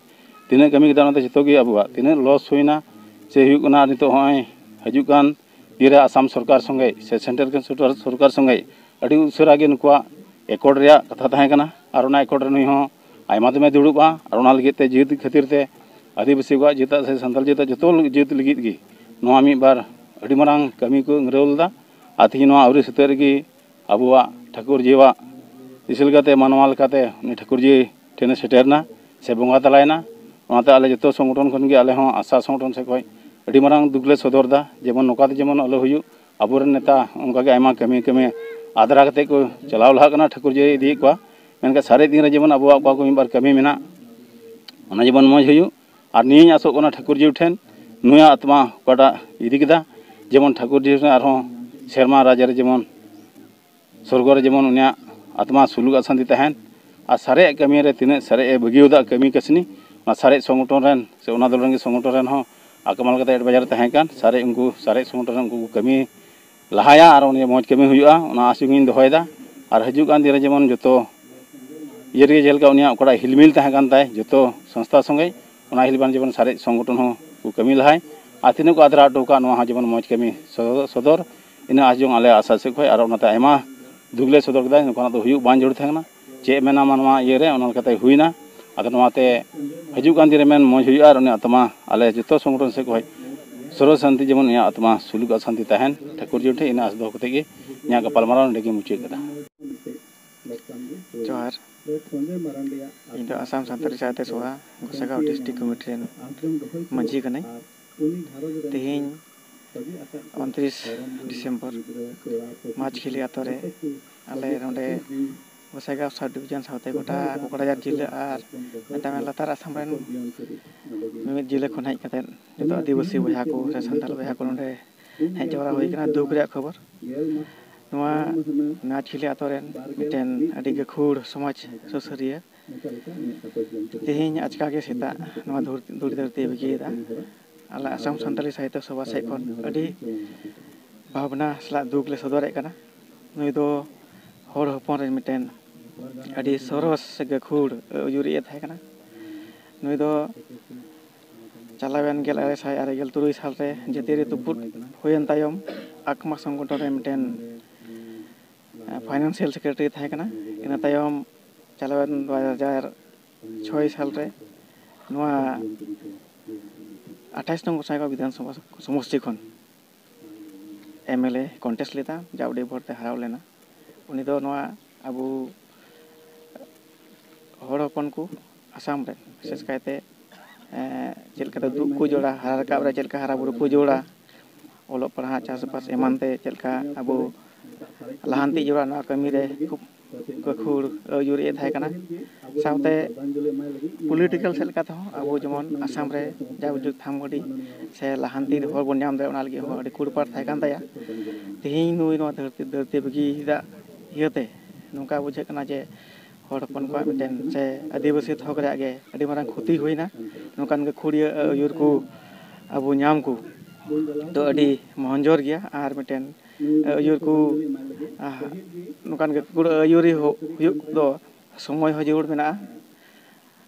ᱛᱤᱱᱟᱹᱜ ᱠᱟᱹᱢᱤ ᱠᱮᱫᱟ, ᱚᱱᱟ ᱫᱚ ᱡᱚᱛᱚ ᱜᱮ ᱟᱵᱚᱣᱟᱜ ᱛᱤᱱᱟᱹᱜ ᱞᱚᱥ ᱦᱩᱭᱱᱟ ᱥᱮ ᱦᱩᱭᱩᱜ ᱠᱟᱱᱟ, ᱱᱤᱛᱚᱜ ᱦᱚᱸᱜᱼᱚᱭ ᱦᱤᱡᱩᱜ ᱠᱟᱱ ᱫᱤᱱ ᱨᱮ ᱟᱥᱟᱢ ᱥᱚᱨᱠᱟᱨ ᱥᱚᱸᱜᱮ ᱥᱮ ᱥᱮᱱᱴᱨᱟᱞ ᱥᱚᱨᱠᱟᱨ ᱥᱚᱸᱜᱮ ᱟᱹᱰᱤ ᱩᱥᱟᱹᱨᱟ ᱜᱮ ᱱᱩᱠᱩᱣᱟᱜ ᱮᱠᱚᱨᱰ ᱨᱮᱭᱟᱜ ᱠᱟᱛᱷᱟ ᱛᱟᱦᱮᱸ ᱠᱟᱱᱟ᱾ ᱟᱨ ᱚᱱᱟ ᱮᱠᱚᱨᱰ ᱨᱮ ᱱᱩᱭ ᱦᱚᱸ ᱟᱭᱢᱟ ᱫᱚᱢᱮ ᱫᱩᱲᱩᱵᱼᱟ᱾ ᱟᱨ ᱚᱱᱟ ᱞᱟᱹᱜᱤᱫ ᱛᱮ ᱡᱟᱹᱛ ᱠᱷᱟᱹᱛᱤᱨ ᱛᱮ, ᱟᱹᱫᱤᱵᱟᱹᱥᱤ ᱠᱚᱣᱟᱜ ᱡᱟᱹᱛᱟᱜ ᱥᱮ ᱥᱟᱱᱛᱟᱲ ᱡᱟᱹᱛᱟᱜ ᱡᱚᱛᱚ ᱡᱟᱹᱛ ᱞᱟᱹᱜᱤᱫ ᱜᱮ ᱱᱚᱣᱟ ᱢᱤᱫ ᱵᱟᱨ ᱟᱹᱰᱤ ᱢᱟᱨᱟᱝ ᱠᱟᱹᱢᱤ ᱠᱚ ᱟᱹᱝᱨᱟᱹᱣ ᱞᱮᱫᱟ᱾ ᱟᱨ ᱛᱮᱦᱮᱧ ᱱᱚᱣᱟ ᱟᱹᱣᱨᱤ ᱥᱟᱹᱛᱟᱹᱜ ᱨᱮᱜᱮ ᱟᱵᱚᱣᱟᱜ ᱴᱷᱟᱹᱠᱩᱨ ᱡᱤᱣᱟᱜ ᱫᱤᱥᱟᱹ ᱞᱮᱠᱟᱛᱮ ᱢᱟᱱᱣᱟ ᱞᱮᱠᱟᱛᱮ ᱩᱱᱤ ᱴᱷᱟᱹᱠᱩᱨ ᱡᱤ ᱴᱷᱮᱱᱮ ᱥᱮᱴᱮᱨ ᱮᱱᱟ ᱥᱮ ᱵᱚᱸᱜᱟ ᱛᱟᱞᱟᱭᱮᱱᱟ᱾ ᱚᱱᱟᱛᱮ ᱟᱞᱮ ᱡᱚᱛᱚ ᱥᱚᱝᱜᱚᱴᱷᱚᱱ ᱠᱷᱚᱱ ᱜᱮ, ᱟᱞᱮ ᱦᱚᱸ ᱟᱥᱟ ᱥᱚᱝᱜᱚᱴᱷᱚᱱ ᱥᱮᱫ ᱠᱷᱚᱱ ᱟᱹᱰᱤ ᱢᱟᱨᱟᱝ ᱫᱩᱠ ᱞᱮ ᱥᱚᱫᱚᱨ ᱮᱫᱟ, ᱡᱮᱢᱚᱱ ᱱᱚᱝᱠᱟ ᱛᱮ ᱡᱮᱢᱚᱱ ᱟᱞᱚ ᱦᱩᱭᱩᱜ᱾ ᱟᱵᱚᱨᱮᱱ ᱱᱮᱛᱟ ᱚᱱᱠᱟ ᱜᱮ ᱟᱭᱢᱟ ᱠᱟᱹᱢᱤ ᱠᱟᱹᱢᱤ ᱟᱫᱽᱨᱟ ᱠᱟᱛᱮ ᱠᱚ ᱪᱟᱞᱟᱣ ᱞᱟᱦᱟᱜ ᱠᱟᱱᱟ, ᱴᱷᱟᱹᱠᱩᱨ ᱡᱤ ᱤᱫᱤᱭᱮᱫ ᱠᱚᱣᱟ, ᱢᱮᱱᱠᱷᱟᱱ ᱥᱟᱨᱮᱡ ᱫᱤᱱ ᱨᱮ ᱡᱮᱢᱚᱱ ᱟᱵᱚᱣᱟᱜ ᱚᱠᱟ ᱠᱚ ᱢᱤᱫ ᱵᱟᱨ ᱠᱟᱹᱢᱤ ᱢᱮᱱᱟᱜ, ᱚᱱᱟ ᱡᱮᱢᱚᱱ ᱢᱚᱡᱽ ᱦᱩᱭᱩᱜ᱾ ᱟᱨ ᱱᱤᱭᱟᱹᱧ ᱟᱥᱚᱜ ᱠᱟᱱᱟ ᱴᱷᱟᱹᱠᱩᱨ ᱡᱤ ᱴᱷᱮᱱ, ᱱᱩᱭᱟᱜ ᱟᱛᱢᱟ ᱚᱠᱟᱴᱟᱜ ᱤᱫᱤ ᱠᱮᱫᱟ, ᱡᱮᱢᱚᱱ ᱴᱷᱟᱹᱠᱩᱨ ᱡᱤ ᱴᱷᱮᱱ ᱟᱨᱦᱚᱸ ᱥᱮᱨᱢᱟ ᱨᱟᱡᱽ ᱨᱮ ᱡᱮᱢᱚᱱ ᱥᱚᱨᱜᱚ ᱨᱮ ᱡᱮᱢᱚᱱ ᱩᱱᱤᱭᱟᱜ ᱟᱛᱢᱟ ᱥᱩᱞᱩᱠ ᱟᱨ ᱥᱟᱱᱛᱤ ᱛᱟᱦᱮᱱ, ᱟᱨ ᱥᱟᱨᱮᱡ ᱠᱟᱹᱢᱤ ᱨᱮ ᱛᱤᱱᱟᱹᱜ ᱥᱟᱨᱮᱡ ᱮ ᱵᱟᱹᱜᱤᱭᱟᱫᱟ ᱠᱟᱹᱢᱤ ᱠᱟᱹᱥᱱᱤ, ᱚᱱᱟ ᱥᱟᱨᱮᱡ ᱥᱚᱝᱜᱚᱴᱷᱚᱱ ᱨᱮᱱ ᱥᱮ ᱚᱱᱟ ᱫᱚᱞ ᱨᱮᱱ ᱜᱮ ᱥᱚᱝᱜᱚᱴᱷᱚᱱ ᱨᱮᱱ ᱦᱚᱸ ᱟᱠᱟᱢᱟᱞ ᱠᱟᱛᱮ ᱮᱰ ᱵᱟᱡᱟᱨ ᱨᱮ ᱛᱟᱦᱮᱸ ᱠᱟᱱ ᱥᱟᱨᱮᱡ, ᱩᱱᱠᱩ ᱥᱟᱨᱮᱡ ᱥᱚᱝᱜᱚᱴᱷᱚᱱ ᱨᱮᱱ ᱩᱱᱠᱩ ᱠᱚ ᱠᱟᱹᱢᱤ ᱞᱟᱦᱟᱭᱟ ᱟᱨ ᱩᱱᱤ ᱢᱚᱡᱽ ᱠᱟᱹᱢᱤ ᱦᱩᱭᱩᱜᱼᱟ, ᱚᱱᱟ ᱟᱥ ᱤᱧ ᱫᱚᱦᱚᱭᱮᱫᱟ᱾ ᱟᱨ ᱦᱤᱡᱩᱜ ᱠᱟᱱ ᱫᱤᱱ ᱨᱮ ᱡᱮᱢᱚᱱ ᱡᱚᱛᱚ ᱤᱭᱟᱹ ᱨᱮᱜᱮ ᱡᱮᱞᱮᱠᱟ ᱩᱱᱤᱭᱟᱜ ᱚᱠᱟᱴᱟᱜ ᱦᱤᱞᱢᱤᱞ ᱛᱟᱦᱮᱸ ᱠᱟᱱ ᱛᱟᱭ ᱡᱚᱛᱚ ᱥᱚᱝᱥᱛᱷᱟ ᱥᱚᱸᱜᱮ, ᱚᱱᱟ ᱦᱤᱞᱢᱤᱞ ᱡᱮᱢᱚᱱ ᱥᱟᱨᱮᱡ ᱥᱚᱝᱜᱚᱴᱷᱚᱱ ᱦᱚᱸ ᱠᱚ ᱠᱟᱹᱢᱤ ᱞᱟᱦᱟᱭ᱾ ᱟᱨ ᱛᱤᱱᱟᱹᱜ ᱠᱚ ᱟᱫᱨᱟ ᱦᱚᱴᱚ ᱠᱟᱜ, ᱱᱚᱣᱟ ᱦᱚᱸ ᱡᱮᱢᱚᱱ ᱢᱚᱡᱽ ᱠᱟᱹᱢᱤ ᱥᱚᱫᱚᱨ, ᱥᱚᱫᱚᱨ, ᱤᱱᱟᱹ ᱟᱥ ᱡᱚᱝ ᱟᱞᱮ ᱟᱥᱟ ᱥᱮᱫ ᱠᱷᱚᱱ᱾ ᱟᱨ ᱚᱱᱟᱛᱮ ᱟᱭᱢᱟ ᱫᱩᱠ ᱞᱮ ᱥᱚᱫᱚᱨ ᱠᱮᱫᱟ, ᱱᱚᱝᱠᱟᱱᱟᱜ ᱫᱚ ᱦᱩᱭᱩᱜ ᱵᱟᱝ ᱡᱟᱹᱨᱩᱲ ᱛᱟᱦᱮᱸ ᱠᱟᱱᱟ᱾ ᱪᱮᱫ ᱮᱢ ᱢᱮᱱᱟ, ᱢᱟ ᱱᱚᱣᱟ ᱤᱭᱟᱹ ᱨᱮ ᱚᱱᱟ ᱞᱮᱠᱟᱛᱮ ᱦᱩᱭᱱᱟ᱾ ᱟᱫᱚ ᱱᱚᱣᱟᱛᱮ ᱦᱤᱡᱩᱜ ᱠᱟᱱ ᱫᱤᱱ ᱨᱮ ᱢᱮᱱ ᱢᱚᱡᱽ ᱦᱩᱭᱩᱜᱼᱟ ᱟᱨ ᱩᱱᱤ ᱟᱛᱢᱟ ᱟᱞᱮ ᱡᱚᱛᱚ ᱥᱚᱝᱜᱚᱴᱷᱚᱱ ᱥᱮᱫ ᱠᱷᱚᱱ ᱥᱚᱨᱚ ᱥᱟᱱᱛᱤ ᱡᱮᱢᱚᱱ ᱩᱱᱤᱭᱟᱜ ᱟᱛᱢᱟ ᱥᱩᱞᱩᱠ ᱟᱨ ᱥᱟᱱᱛᱤ ᱛᱟᱦᱮᱱ, ᱴᱷᱟᱹᱠᱩᱨ ᱡᱤ ᱴᱷᱮᱱ ᱤᱱᱟᱹ ᱟᱥ ᱫᱚᱦᱚ ᱠᱟᱛᱮ ᱜᱮ ᱤᱧᱟᱹᱜ ᱜᱟᱯᱟᱞᱢᱟᱨᱟᱣ ᱱᱚᱸᱰᱮ ᱜᱮ ᱢᱩᱪᱟᱹᱫ ᱠᱮᱫᱟ᱾ ᱡᱚᱦᱟᱨ, ᱤᱧ ᱫᱚ ᱟᱥᱟᱢ ᱥᱟᱱᱛᱟᱲᱤ ᱥᱟᱶᱛᱮ ᱥᱚᱦᱟ ᱜᱚᱥᱟᱜᱟᱸᱣ ᱰᱤᱥᱴᱨᱤᱠᱴ ᱠᱚᱢᱤᱴᱤ ᱨᱮᱱ ᱢᱟᱹᱡᱷᱤ ᱠᱟᱹᱱᱟᱹᱧ᱾ ᱛᱮᱦᱮᱧ ᱩᱱᱛᱨᱤᱥ ᱰᱤᱥᱮᱢᱵᱚᱨ ᱢᱟᱪᱷᱠᱷᱤᱞᱤ ᱟᱛᱳ ᱨᱮ ᱟᱞᱮ ᱱᱚᱰᱮ ᱜᱚᱥᱟᱭᱜᱟᱸᱣ ᱥᱟᱵ ᱰᱤᱵᱷᱤᱡᱚᱱ ᱥᱟᱶᱛᱮ ᱜᱚᱴᱟ ᱠᱚᱠᱲᱟᱡᱟᱨ ᱡᱤᱞᱟᱹ ᱟᱨ ᱢᱮᱛᱟᱜ ᱢᱮ ᱞᱟᱛᱟᱨ ᱟᱥᱟᱢ ᱨᱮᱱ ᱢᱤᱢᱤᱫ ᱡᱤᱞᱟᱹ ᱠᱷᱚᱱ ᱦᱮᱡ ᱠᱟᱛᱮ ᱱᱤᱛᱚᱜ ᱟᱹᱫᱤᱵᱟᱹᱥᱤ ᱵᱚᱭᱦᱟ ᱠᱚ ᱥᱮ ᱥᱟᱱᱛᱟᱲ ᱵᱚᱭᱦᱟ ᱠᱚ ᱱᱚᱰᱮ ᱦᱮᱡ ᱡᱟᱣᱨᱟ ᱦᱩᱭ ᱠᱟᱱᱟ᱾ ᱫᱩᱠ ᱨᱮᱭᱟᱜ ᱠᱷᱚᱵᱚᱨ, ᱱᱚᱣᱟ ᱱᱟᱪᱷᱤᱞᱤ ᱟᱛᱳ ᱨᱮᱱ ᱢᱤᱫᱴᱮᱱ ᱟᱹᱰᱤ ᱜᱟᱹᱠᱷᱩᱲ ᱥᱚᱢᱟᱡᱽ ᱥᱩᱥᱟᱹᱨᱤᱭᱟᱹ ᱛᱮᱦᱮᱧ ᱟᱪᱠᱟ ᱜᱮ ᱥᱮᱛᱟᱜ ᱱᱚᱣᱟ ᱫᱷᱩᱲ-, ᱫᱷᱩᱲᱤ ᱫᱷᱟᱹᱨᱛᱤ ᱵᱟᱹᱜᱤᱭᱮᱫᱟ᱾ ᱟᱞᱮ ᱟᱥᱟᱢ ᱥᱟᱱᱛᱟᱲᱤ ᱥᱟᱦᱤᱛᱛᱚ ᱥᱚᱵᱷᱟ ᱥᱮᱫ ᱠᱷᱚᱱ ᱟᱹᱰᱤ ᱵᱷᱟᱵᱽᱱᱟ ᱥᱟᱞᱟᱜ ᱫᱩᱠ ᱞᱮ ᱥᱚᱫᱚᱨᱮᱫ ᱠᱟᱱᱟ᱾ ᱱᱩᱭ ᱫᱚ ᱦᱚᱲ ᱦᱚᱯᱚᱱ ᱨᱮᱱ ᱢᱤᱫᱴᱮᱱ ᱟᱹᱰᱤ ᱥᱚᱨᱚᱥ ᱥᱮ ᱜᱟᱹᱠᱷᱩᱲ ᱟᱹᱭᱩᱨᱤᱡ ᱮ ᱛᱟᱦᱮᱸ ᱠᱟᱱᱟ᱾ ᱱᱩᱭ ᱫᱚ ᱪᱟᱞᱟᱣᱮᱱ ᱜᱮᱞ ᱟᱨᱮ ᱥᱟᱭ ᱟᱨᱮ ᱜᱮᱞ ᱛᱩᱨᱩᱭ ᱥᱟᱞ ᱨᱮ ᱡᱟᱹᱛᱤᱭᱟᱹᱨᱤ ᱛᱩᱯᱩᱫ ᱦᱩᱭᱮᱱ ᱛᱟᱭᱚᱢ ᱟᱠᱢᱟ ᱥᱚᱝᱜᱚᱴᱷᱚᱱ ᱨᱮ ᱢᱤᱫᱴᱮᱱ ᱯᱷᱟᱭᱱᱟᱱᱥᱤᱭᱟᱞ ᱥᱮᱠᱨᱮᱴᱟᱨᱤ ᱛᱟᱦᱮᱸ ᱠᱟᱱᱟ᱾ ᱤᱱᱟᱹ ᱛᱟᱭᱚᱢ ᱪᱟᱞᱟᱣᱮᱱ ᱫᱩ ᱦᱟᱡᱟᱨ ᱪᱷᱚᱭ ᱥᱟᱞ ᱨᱮ ᱱᱚᱣᱟ ᱟᱴᱷᱟᱥ ᱱᱚᱝ ᱜᱚᱸᱥᱟᱭᱜᱟᱸᱣ ᱵᱤᱫᱷᱟᱱ ᱥᱚᱵᱷᱟ ᱥᱚᱢᱚᱥᱛᱤ ᱠᱷᱚᱱ ᱮᱢ ᱮᱞ ᱮ ᱠᱚᱱᱴᱮᱥᱴ ᱞᱮᱫᱟ, ᱡᱟ ᱩᱰᱤᱡ ᱵᱷᱳᱴ ᱛᱮ ᱦᱟᱨᱟᱣ ᱞᱮᱱᱟ᱾ ᱩᱱᱤ ᱫᱚ ᱱᱚᱣᱟ ᱟᱵᱚ ᱦᱚᱲ ᱦᱚᱯᱚᱱ ᱠᱚ ᱟᱥᱟᱢ ᱨᱮ ᱵᱤᱥᱮᱥ ᱠᱟᱭᱛᱮ, ᱮᱸ, ᱪᱮᱫ ᱞᱮᱠᱟᱛᱮ ᱫᱩᱜ ᱠᱚ ᱡᱚᱲᱟ, ᱦᱟᱨᱟ ᱨᱟᱠᱟᱵ ᱨᱮ ᱪᱮᱫ ᱞᱮᱠᱟ ᱦᱟᱨᱟ ᱵᱩᱨᱩ ᱠᱚ ᱡᱚᱲᱟ, ᱚᱞᱚᱜ ᱯᱟᱲᱦᱟᱜ, ᱪᱟᱥᱵᱟᱥ ᱮᱢᱟᱱ ᱛᱮ ᱪᱮᱫ ᱞᱮᱠᱟ ᱟᱵᱚ ᱞᱟᱦᱟᱱᱛᱤ ᱡᱚᱲᱟ, ᱱᱚᱣᱟ ᱠᱟᱹᱢᱤ ᱨᱮ ᱠᱷᱩᱵ ᱜᱟᱹᱠᱷᱩᱲ ᱟᱹᱭᱩᱨᱤᱡ ᱮ ᱛᱟᱦᱮᱸ ᱠᱟᱱᱟ᱾ ᱥᱟᱶᱛᱮ ᱯᱚᱞᱤᱴᱤᱠᱮᱞ ᱥᱮᱫ ᱞᱮᱠᱟ ᱛᱮᱦᱚᱸ ᱟᱵᱚ ᱡᱮᱢᱚᱱ ᱟᱥᱟᱢ ᱨᱮ ᱡᱟ ᱩᱰᱤᱡ ᱛᱷᱟᱢᱜᱟᱹᱰᱤ ᱥᱮ ᱞᱟᱦᱟᱱᱛᱤ ᱦᱚᱨ ᱵᱚᱱ ᱧᱟᱢ ᱫᱟᱲᱮᱭᱟᱜ, ᱚᱱᱟ ᱞᱟᱹᱜᱤᱫ ᱦᱚᱸ ᱟᱹᱰᱤ ᱠᱩᱲᱯᱟᱴ ᱛᱟᱦᱮᱸ ᱠᱟᱱ ᱛᱟᱭᱟ᱾ ᱛᱮᱦᱮᱧ ᱱᱩᱭ ᱱᱚᱣᱟ ᱫᱷᱟᱹᱨᱛᱤ, ᱫᱷᱟᱹᱨᱛᱤ ᱵᱟᱹᱜᱤᱭᱮᱫᱟ ᱤᱭᱟᱹᱛᱮ ᱱᱚᱝᱠᱟ ᱵᱩᱡᱷᱟᱹᱜ ᱠᱟᱱᱟ ᱡᱮ ᱦᱚᱲ ᱦᱚᱯᱚᱱ ᱠᱚᱣᱟᱜ ᱢᱤᱫᱴᱮᱱ ᱥᱮ ᱟᱹᱫᱤᱵᱟᱹᱥᱤ ᱛᱷᱚᱠ ᱨᱮᱭᱟᱜ ᱜᱮ ᱟᱹᱰᱤ ᱢᱟᱨᱟᱝ ᱠᱷᱚᱛᱤ ᱦᱩᱭᱱᱟ᱾ ᱱᱚᱝᱠᱟᱱ ᱜᱟᱹᱠᱷᱩᱲᱤᱭᱟᱹ ᱟᱹᱭᱩᱨ ᱠᱚ ᱟᱵᱚ ᱧᱟᱢ ᱠᱚ ᱫᱚ ᱟᱹᱰᱤ ᱢᱚᱦᱚᱱᱡᱚᱨ ᱜᱮᱭᱟ᱾ ᱟᱨ ᱢᱤᱫᱴᱮᱱ ᱟᱹᱭᱩᱨ ᱠᱚ, ᱟᱦ, ᱱᱚᱝᱠᱟᱱ ᱜᱟᱹᱠᱷᱩᱲ ᱟᱹᱭᱩᱨᱤ ᱦᱩ-, ᱦᱩᱭᱩᱜ ᱫᱚ ᱥᱚᱢᱚᱭ ᱦᱚᱸ ᱡᱟᱹᱨᱩᱲ ᱢᱮᱱᱟᱜᱼᱟ᱾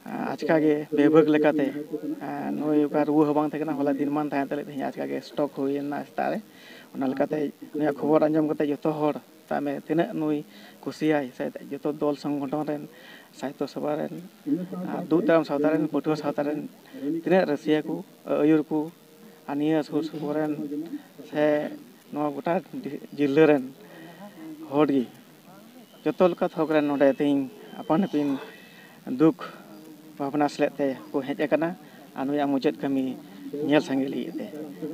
ᱟᱪᱠᱟ ᱜᱮ ᱵᱮᱵᱷᱟᱹᱜᱽ ᱞᱮᱠᱟᱛᱮ, ᱟᱨ ᱱᱩᱭ ᱚᱠᱟ ᱨᱩᱣᱟᱹ ᱦᱚᱸ ᱵᱟᱝ ᱛᱟᱦᱮᱸ ᱠᱟᱱᱟ, ᱦᱚᱞᱟ ᱫᱤᱱ ᱢᱟᱱ ᱛᱟᱦᱮᱸ ᱛᱟᱞᱮ, ᱛᱮᱦᱮᱧ ᱟᱪᱠᱟ ᱜᱮ ᱥᱴᱨᱳᱠ ᱦᱩᱭᱮᱱᱟ ᱥᱮᱛᱟᱜ ᱨᱮ᱾ ᱚᱱᱟ ᱞᱮᱠᱟᱛᱮ ᱱᱩᱭᱟᱜ ᱠᱷᱚᱵᱚᱨ ᱟᱸᱡᱚᱢ ᱠᱟᱛᱮ ᱡᱚᱛᱚ ᱦᱚᱲ, ᱛᱟᱜ ᱢᱮ, ᱛᱤᱱᱟᱹᱜ ᱱᱩᱭ ᱠᱩᱥᱤᱭᱟᱭ ᱥᱮ ᱡᱚᱛᱚ ᱫᱚᱞ ᱥᱚᱝᱜᱚᱴᱷᱚᱱ ᱨᱮᱱ, ᱥᱟᱦᱤᱛᱛᱚ ᱥᱚᱵᱷᱟ ᱨᱮᱱ, ᱟᱨ ᱫᱩᱜ ᱫᱟᱨᱟᱢ ᱥᱟᱶᱛᱟ ᱨᱮᱱ, ᱯᱟᱹᱴᱷᱩᱣᱟᱹ ᱥᱟᱶᱛᱟ ᱨᱮᱱ ᱛᱤᱱᱟᱹᱜ ᱨᱟᱹᱥᱤᱭᱟᱹ ᱠᱚ, ᱟᱹᱭᱩᱨ ᱠᱚ, ᱟᱨ ᱱᱤᱭᱟᱹ ᱥᱩᱨ ᱥᱩᱯᱩᱨ ᱨᱮᱱ ᱥᱮ ᱱᱚᱣᱟ ᱜᱚᱴᱟ ᱡᱤᱞᱟᱹ ᱨᱮᱱ ᱦᱚᱲ ᱜᱮ ᱡᱚᱛᱚ ᱞᱮᱠᱟ ᱛᱷᱚᱠ ᱨᱮᱱ ᱱᱚᱰᱮ ᱛᱮᱦᱮᱧ ᱟᱯᱟᱱ ᱟᱹᱯᱤᱱ ᱫᱩᱠ ᱵᱷᱟᱵᱽᱱᱟ ᱥᱮᱞᱮᱫ ᱛᱮ ᱠᱚ ᱦᱮᱡ ᱟᱠᱟᱱᱟ᱾ ᱟᱨ ᱱᱩᱭᱟᱜ ᱢᱩᱪᱟᱹᱫ ᱠᱟᱹᱢᱤ ᱧᱮᱞ ᱥᱟᱸᱜᱮ ᱞᱟᱹᱜᱤᱫ ᱛᱮ,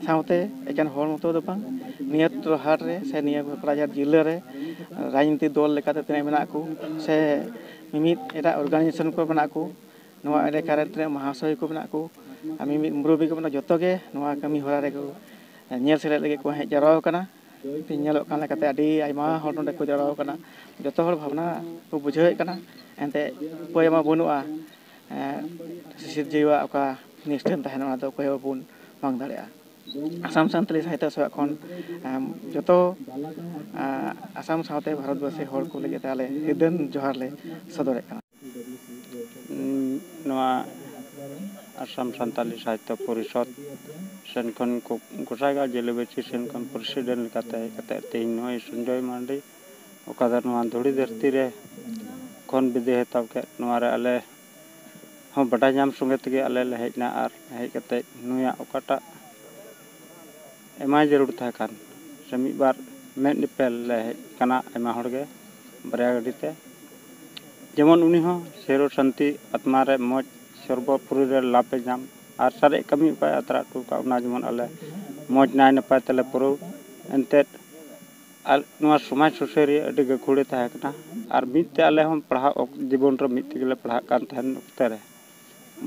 ᱥᱟᱶᱛᱮ ᱮᱠᱮᱱ ᱦᱚᱲ ᱢᱚᱛᱚ ᱫᱚ ᱵᱟᱝ, ᱱᱤᱭᱟᱹ ᱴᱚᱴᱷᱟ ᱨᱮ ᱥᱮ ᱱᱤᱭᱟᱹ ᱠᱚᱠᱲᱟᱡᱟᱦᱟᱨ ᱡᱤᱞᱟᱹ ᱨᱮ ᱨᱟᱡᱽᱱᱤᱛᱤ ᱫᱚᱞ ᱞᱮᱠᱟᱛᱮ ᱛᱤᱱᱟᱹᱜ ᱢᱮᱱᱟᱜ ᱠᱚ ᱥᱮ ᱢᱤᱢᱤᱫ ᱮᱴᱟᱜ ᱚᱨᱜᱟᱱᱟᱭᱡᱮᱥᱚᱱ ᱠᱚ ᱢᱮᱱᱟᱜ ᱠᱚ, ᱱᱚᱣᱟ ᱮᱞᱟᱠᱟ ᱨᱮ ᱛᱤᱱᱟᱹᱜ ᱢᱟᱦᱟᱥᱚᱭ ᱠᱚ ᱢᱮᱱᱟᱜ ᱠᱚ ᱟᱨ ᱢᱤᱢᱤᱫ ᱢᱩᱨᱚᱵᱵᱤ ᱠᱚ ᱢᱮᱱᱟᱜ ᱠᱚ, ᱡᱚᱛᱚ ᱜᱮ ᱱᱚᱣᱟ ᱠᱟᱹᱢᱤ ᱦᱚᱨᱟ ᱨᱮᱠᱚ ᱧᱮᱞ ᱥᱮᱞᱮᱫ ᱞᱟᱹᱜᱤᱫ ᱠᱚ ᱦᱮᱡ ᱡᱟᱣᱨᱟ ᱟᱠᱟᱱᱟ᱾ ᱛᱮᱦᱮᱧ ᱧᱮᱞᱚᱜ ᱠᱟᱱ ᱞᱮᱠᱟᱛᱮ ᱟᱹᱰᱤ ᱟᱭᱢᱟ ᱦᱚᱲ ᱱᱚᱰᱮ ᱠᱚ ᱡᱟᱣᱨᱟ ᱟᱠᱟᱱᱟ᱾ ᱡᱚᱛᱚ ᱦᱚᱲ ᱵᱷᱟᱵᱽᱱᱟ ᱠᱚ ᱵᱩᱡᱷᱟᱹᱣᱮᱫ ᱠᱟᱱᱟ, ᱮᱱᱛᱮᱫ ᱩᱯᱟᱹᱭ ᱢᱟ ᱵᱟᱹᱱᱩᱜᱼᱟ᱾ ᱮᱸ, ᱥᱤᱥᱤᱨᱡᱟᱹᱣᱟᱜ ᱚᱠᱟ ᱱᱤᱥᱴᱷᱟᱹᱱ ᱛᱟᱦᱮᱱᱟ, ᱚᱱᱟ ᱫᱚ ᱚᱠᱚᱭ ᱦᱚᱸ ᱵᱟᱵᱚᱱ ᱵᱟᱝ ᱫᱟᱲᱮᱭᱟᱜᱼᱟ᱾ ᱟᱥᱟᱢ ᱥᱟᱱᱛᱟᱲᱤ ᱥᱟᱦᱤᱛᱭᱚ ᱥᱮᱵᱟ ᱠᱷᱚᱱ ᱟᱢ, ᱡᱚᱛᱚ ᱟ, ᱟᱥᱟᱢ ᱥᱟᱶᱛᱮ ᱵᱷᱟᱨᱚᱛᱵᱟᱹᱥᱤ ᱦᱚᱲ ᱠᱚ ᱞᱟᱹᱜᱤᱫ ᱛᱮ ᱟᱞᱮ ᱦᱤᱨᱫᱟᱹᱱ ᱡᱚᱦᱟᱨ ᱞᱮ ᱥᱚᱫᱚᱨᱮᱫ ᱠᱟᱱᱟ᱾ ᱱᱚᱣᱟ ᱟᱥᱟᱢ ᱥᱟᱱᱛᱟᱞᱤ ᱥᱟᱦᱤᱛᱭᱚ ᱯᱚᱨᱤᱥᱚᱫᱽ ᱥᱮᱱ ᱠᱷᱚᱱ ᱠᱚ ᱜᱚᱸᱥᱟᱭᱜᱟᱸᱣ ᱡᱮᱞᱟᱹᱵᱟᱹᱪᱤ ᱥᱮᱱ ᱠᱷᱚᱱ ᱯᱨᱮᱥᱤᱰᱮᱱᱴ ᱞᱮᱠᱟᱛᱮ ᱦᱮᱡ ᱠᱟᱛᱮ ᱛᱮᱦᱮᱧ ᱱᱚᱜᱼᱚᱭ ᱥᱚᱧᱡᱚᱭ ᱢᱟᱨᱰᱤ ᱚᱠᱟ ᱫᱚ ᱱᱚᱣᱟ ᱫᱷᱩᱲᱤ ᱫᱷᱟᱹᱨᱛᱤ ᱨᱮ ᱠᱷᱚᱱ ᱵᱤᱫᱟᱹᱭ ᱦᱟᱛᱟᱣ ᱠᱮᱫ, ᱱᱚᱣᱟ ᱨᱮ ᱟᱞᱮ ᱦᱚᱸ ᱵᱟᱰᱟᱭ ᱧᱟᱢ ᱥᱚᱸᱜᱮ ᱛᱮᱜᱮ ᱟᱞᱮ ᱞᱮ ᱦᱮᱡ ᱮᱱᱟ᱾ ᱟᱨ ᱦᱮᱡ ᱠᱟᱛᱮ ᱱᱩᱭᱟᱜ ᱚᱠᱟᱴᱟᱜ ᱮᱢᱟᱭ ᱡᱟᱹᱨᱩᱲ ᱛᱟᱦᱮᱸ ᱠᱟᱱ ᱥᱮ ᱢᱤᱫ ᱵᱟᱨ ᱢᱮᱫ ᱧᱮᱯᱮᱞ ᱞᱮ ᱦᱮᱡ ᱠᱟᱱᱟ ᱟᱭᱢᱟ ᱦᱚᱲ ᱜᱮ ᱵᱟᱨᱭᱟ ᱜᱟᱹᱰᱤ ᱛᱮ᱾ ᱡᱮᱢᱚᱱ ᱩᱱᱤ ᱦᱚᱸ ᱥᱮᱨᱚ ᱥᱟᱱᱛᱤ ᱟᱛᱢᱟ ᱨᱮ ᱢᱚᱡᱽ ᱥᱚᱨᱵᱚᱯᱩᱨᱤ ᱨᱮ ᱞᱟᱵᱷ ᱮ ᱧᱟᱢ ᱟᱨ ᱥᱟᱨᱮᱡ ᱠᱟᱹᱢᱤ ᱚᱠᱟᱭ ᱟᱛᱨᱟ ᱦᱚᱴᱚ ᱠᱟᱜ ᱚᱱᱟ ᱡᱮᱢᱚᱱ ᱟᱞᱮ ᱢᱚᱡᱽ ᱱᱟᱭ ᱱᱟᱯᱟᱭ ᱛᱮᱞᱮ ᱯᱩᱨᱟᱹᱣ᱾ ᱮᱱᱛᱮᱫ ᱟᱨ ᱱᱚᱣᱟ ᱥᱚᱢᱟᱡᱽ ᱥᱩᱥᱟᱹᱨᱤᱭᱟᱹ ᱟᱹᱰᱤ ᱜᱟᱹᱠᱷᱩᱲᱮ ᱛᱟᱦᱮᱸ ᱠᱟᱱᱟ᱾ ᱟᱨ ᱢᱤᱫ ᱛᱮ ᱟᱞᱮ ᱦᱚᱸ ᱯᱟᱲᱦᱟᱣ ᱚᱠ- ᱡᱤᱵᱚᱱ ᱨᱮ ᱢᱤᱫ ᱛᱮᱜᱮ ᱞᱮ ᱯᱟᱲᱦᱟᱜ ᱠᱟᱱ ᱛᱟᱦᱮᱱ ᱚᱠᱛᱮ ᱨᱮ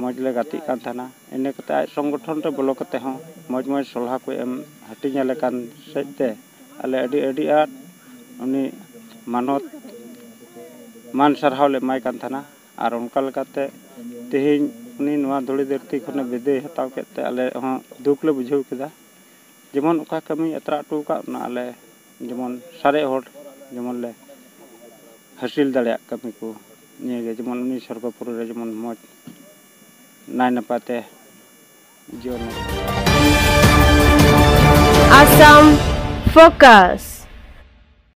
ᱢᱚᱡᱽ ᱞᱮ ᱜᱟᱛᱮᱜ ᱠᱟᱱ ᱛᱟᱦᱮᱱᱟ᱾ ᱤᱱᱟᱹ ᱠᱟᱛᱮ ᱟᱡ ᱥᱚᱝᱜᱚᱴᱷᱚᱱ ᱨᱮ ᱵᱚᱞᱚ ᱠᱟᱛᱮ ᱦᱚᱸ ᱢᱚᱡᱽ ᱢᱚᱡᱽ ᱥᱚᱞᱦᱟ ᱠᱚ ᱮᱢ ᱦᱟᱹᱴᱤᱧ ᱟᱞᱮ ᱠᱟᱱ ᱥᱮᱫ ᱛᱮ ᱟᱞᱮ ᱟᱹᱰᱤ ᱟᱹᱰᱤ ᱟᱸᱴ ᱩᱱᱤ ᱢᱟᱱᱚᱛ ᱢᱟᱱ ᱥᱟᱨᱦᱟᱣ ᱞᱮ ᱮᱢᱟᱭ ᱠᱟᱱ ᱛᱟᱦᱮᱱᱟ᱾ ᱟᱨ ᱚᱱᱠᱟ ᱞᱮᱠᱟᱛᱮ ᱛᱮᱦᱮᱧ ᱩᱱᱤ ᱱᱚᱣᱟ ᱫᱷᱩᱲᱤ ᱫᱷᱟᱹᱨᱛᱤ ᱠᱷᱚᱱᱮ ᱵᱤᱫᱟᱹᱭ ᱦᱟᱛᱟᱣ ᱠᱮᱫ ᱛᱮ ᱟᱞᱮ ᱦᱚᱸ ᱫᱩᱠ ᱞᱮ ᱵᱩᱡᱷᱟᱹᱣ ᱠᱮᱫᱟ᱾ ᱡᱮᱢᱚᱱ ᱚᱠᱟ ᱠᱟᱹᱢᱤ ᱟᱛᱨᱟ ᱦᱚᱴᱚ ᱟᱠᱟᱫ ᱚᱱᱟ ᱟᱞᱮ ᱡᱮᱢᱚᱱ ᱥᱟᱨᱮᱡ ᱦᱚᱲ ᱡᱮᱢᱚᱱ ᱞᱮ ᱦᱟᱹᱥᱤᱞ ᱫᱟᱲᱮᱭᱟᱜ ᱠᱟᱹᱢᱤ ᱠᱚ ᱱᱤᱭᱟᱹᱜᱮ, ᱡᱮᱢᱚᱱ ᱩᱱᱤ ᱥᱚᱨᱜᱚᱯᱩᱨᱤ ᱨᱮ ᱡᱮᱢᱚᱱ ᱢᱚᱡᱽ ᱱᱟᱭ ᱱᱟᱯᱟᱭ ᱛᱮ ᱡᱤᱭᱚᱱ᱾ Assam Focus.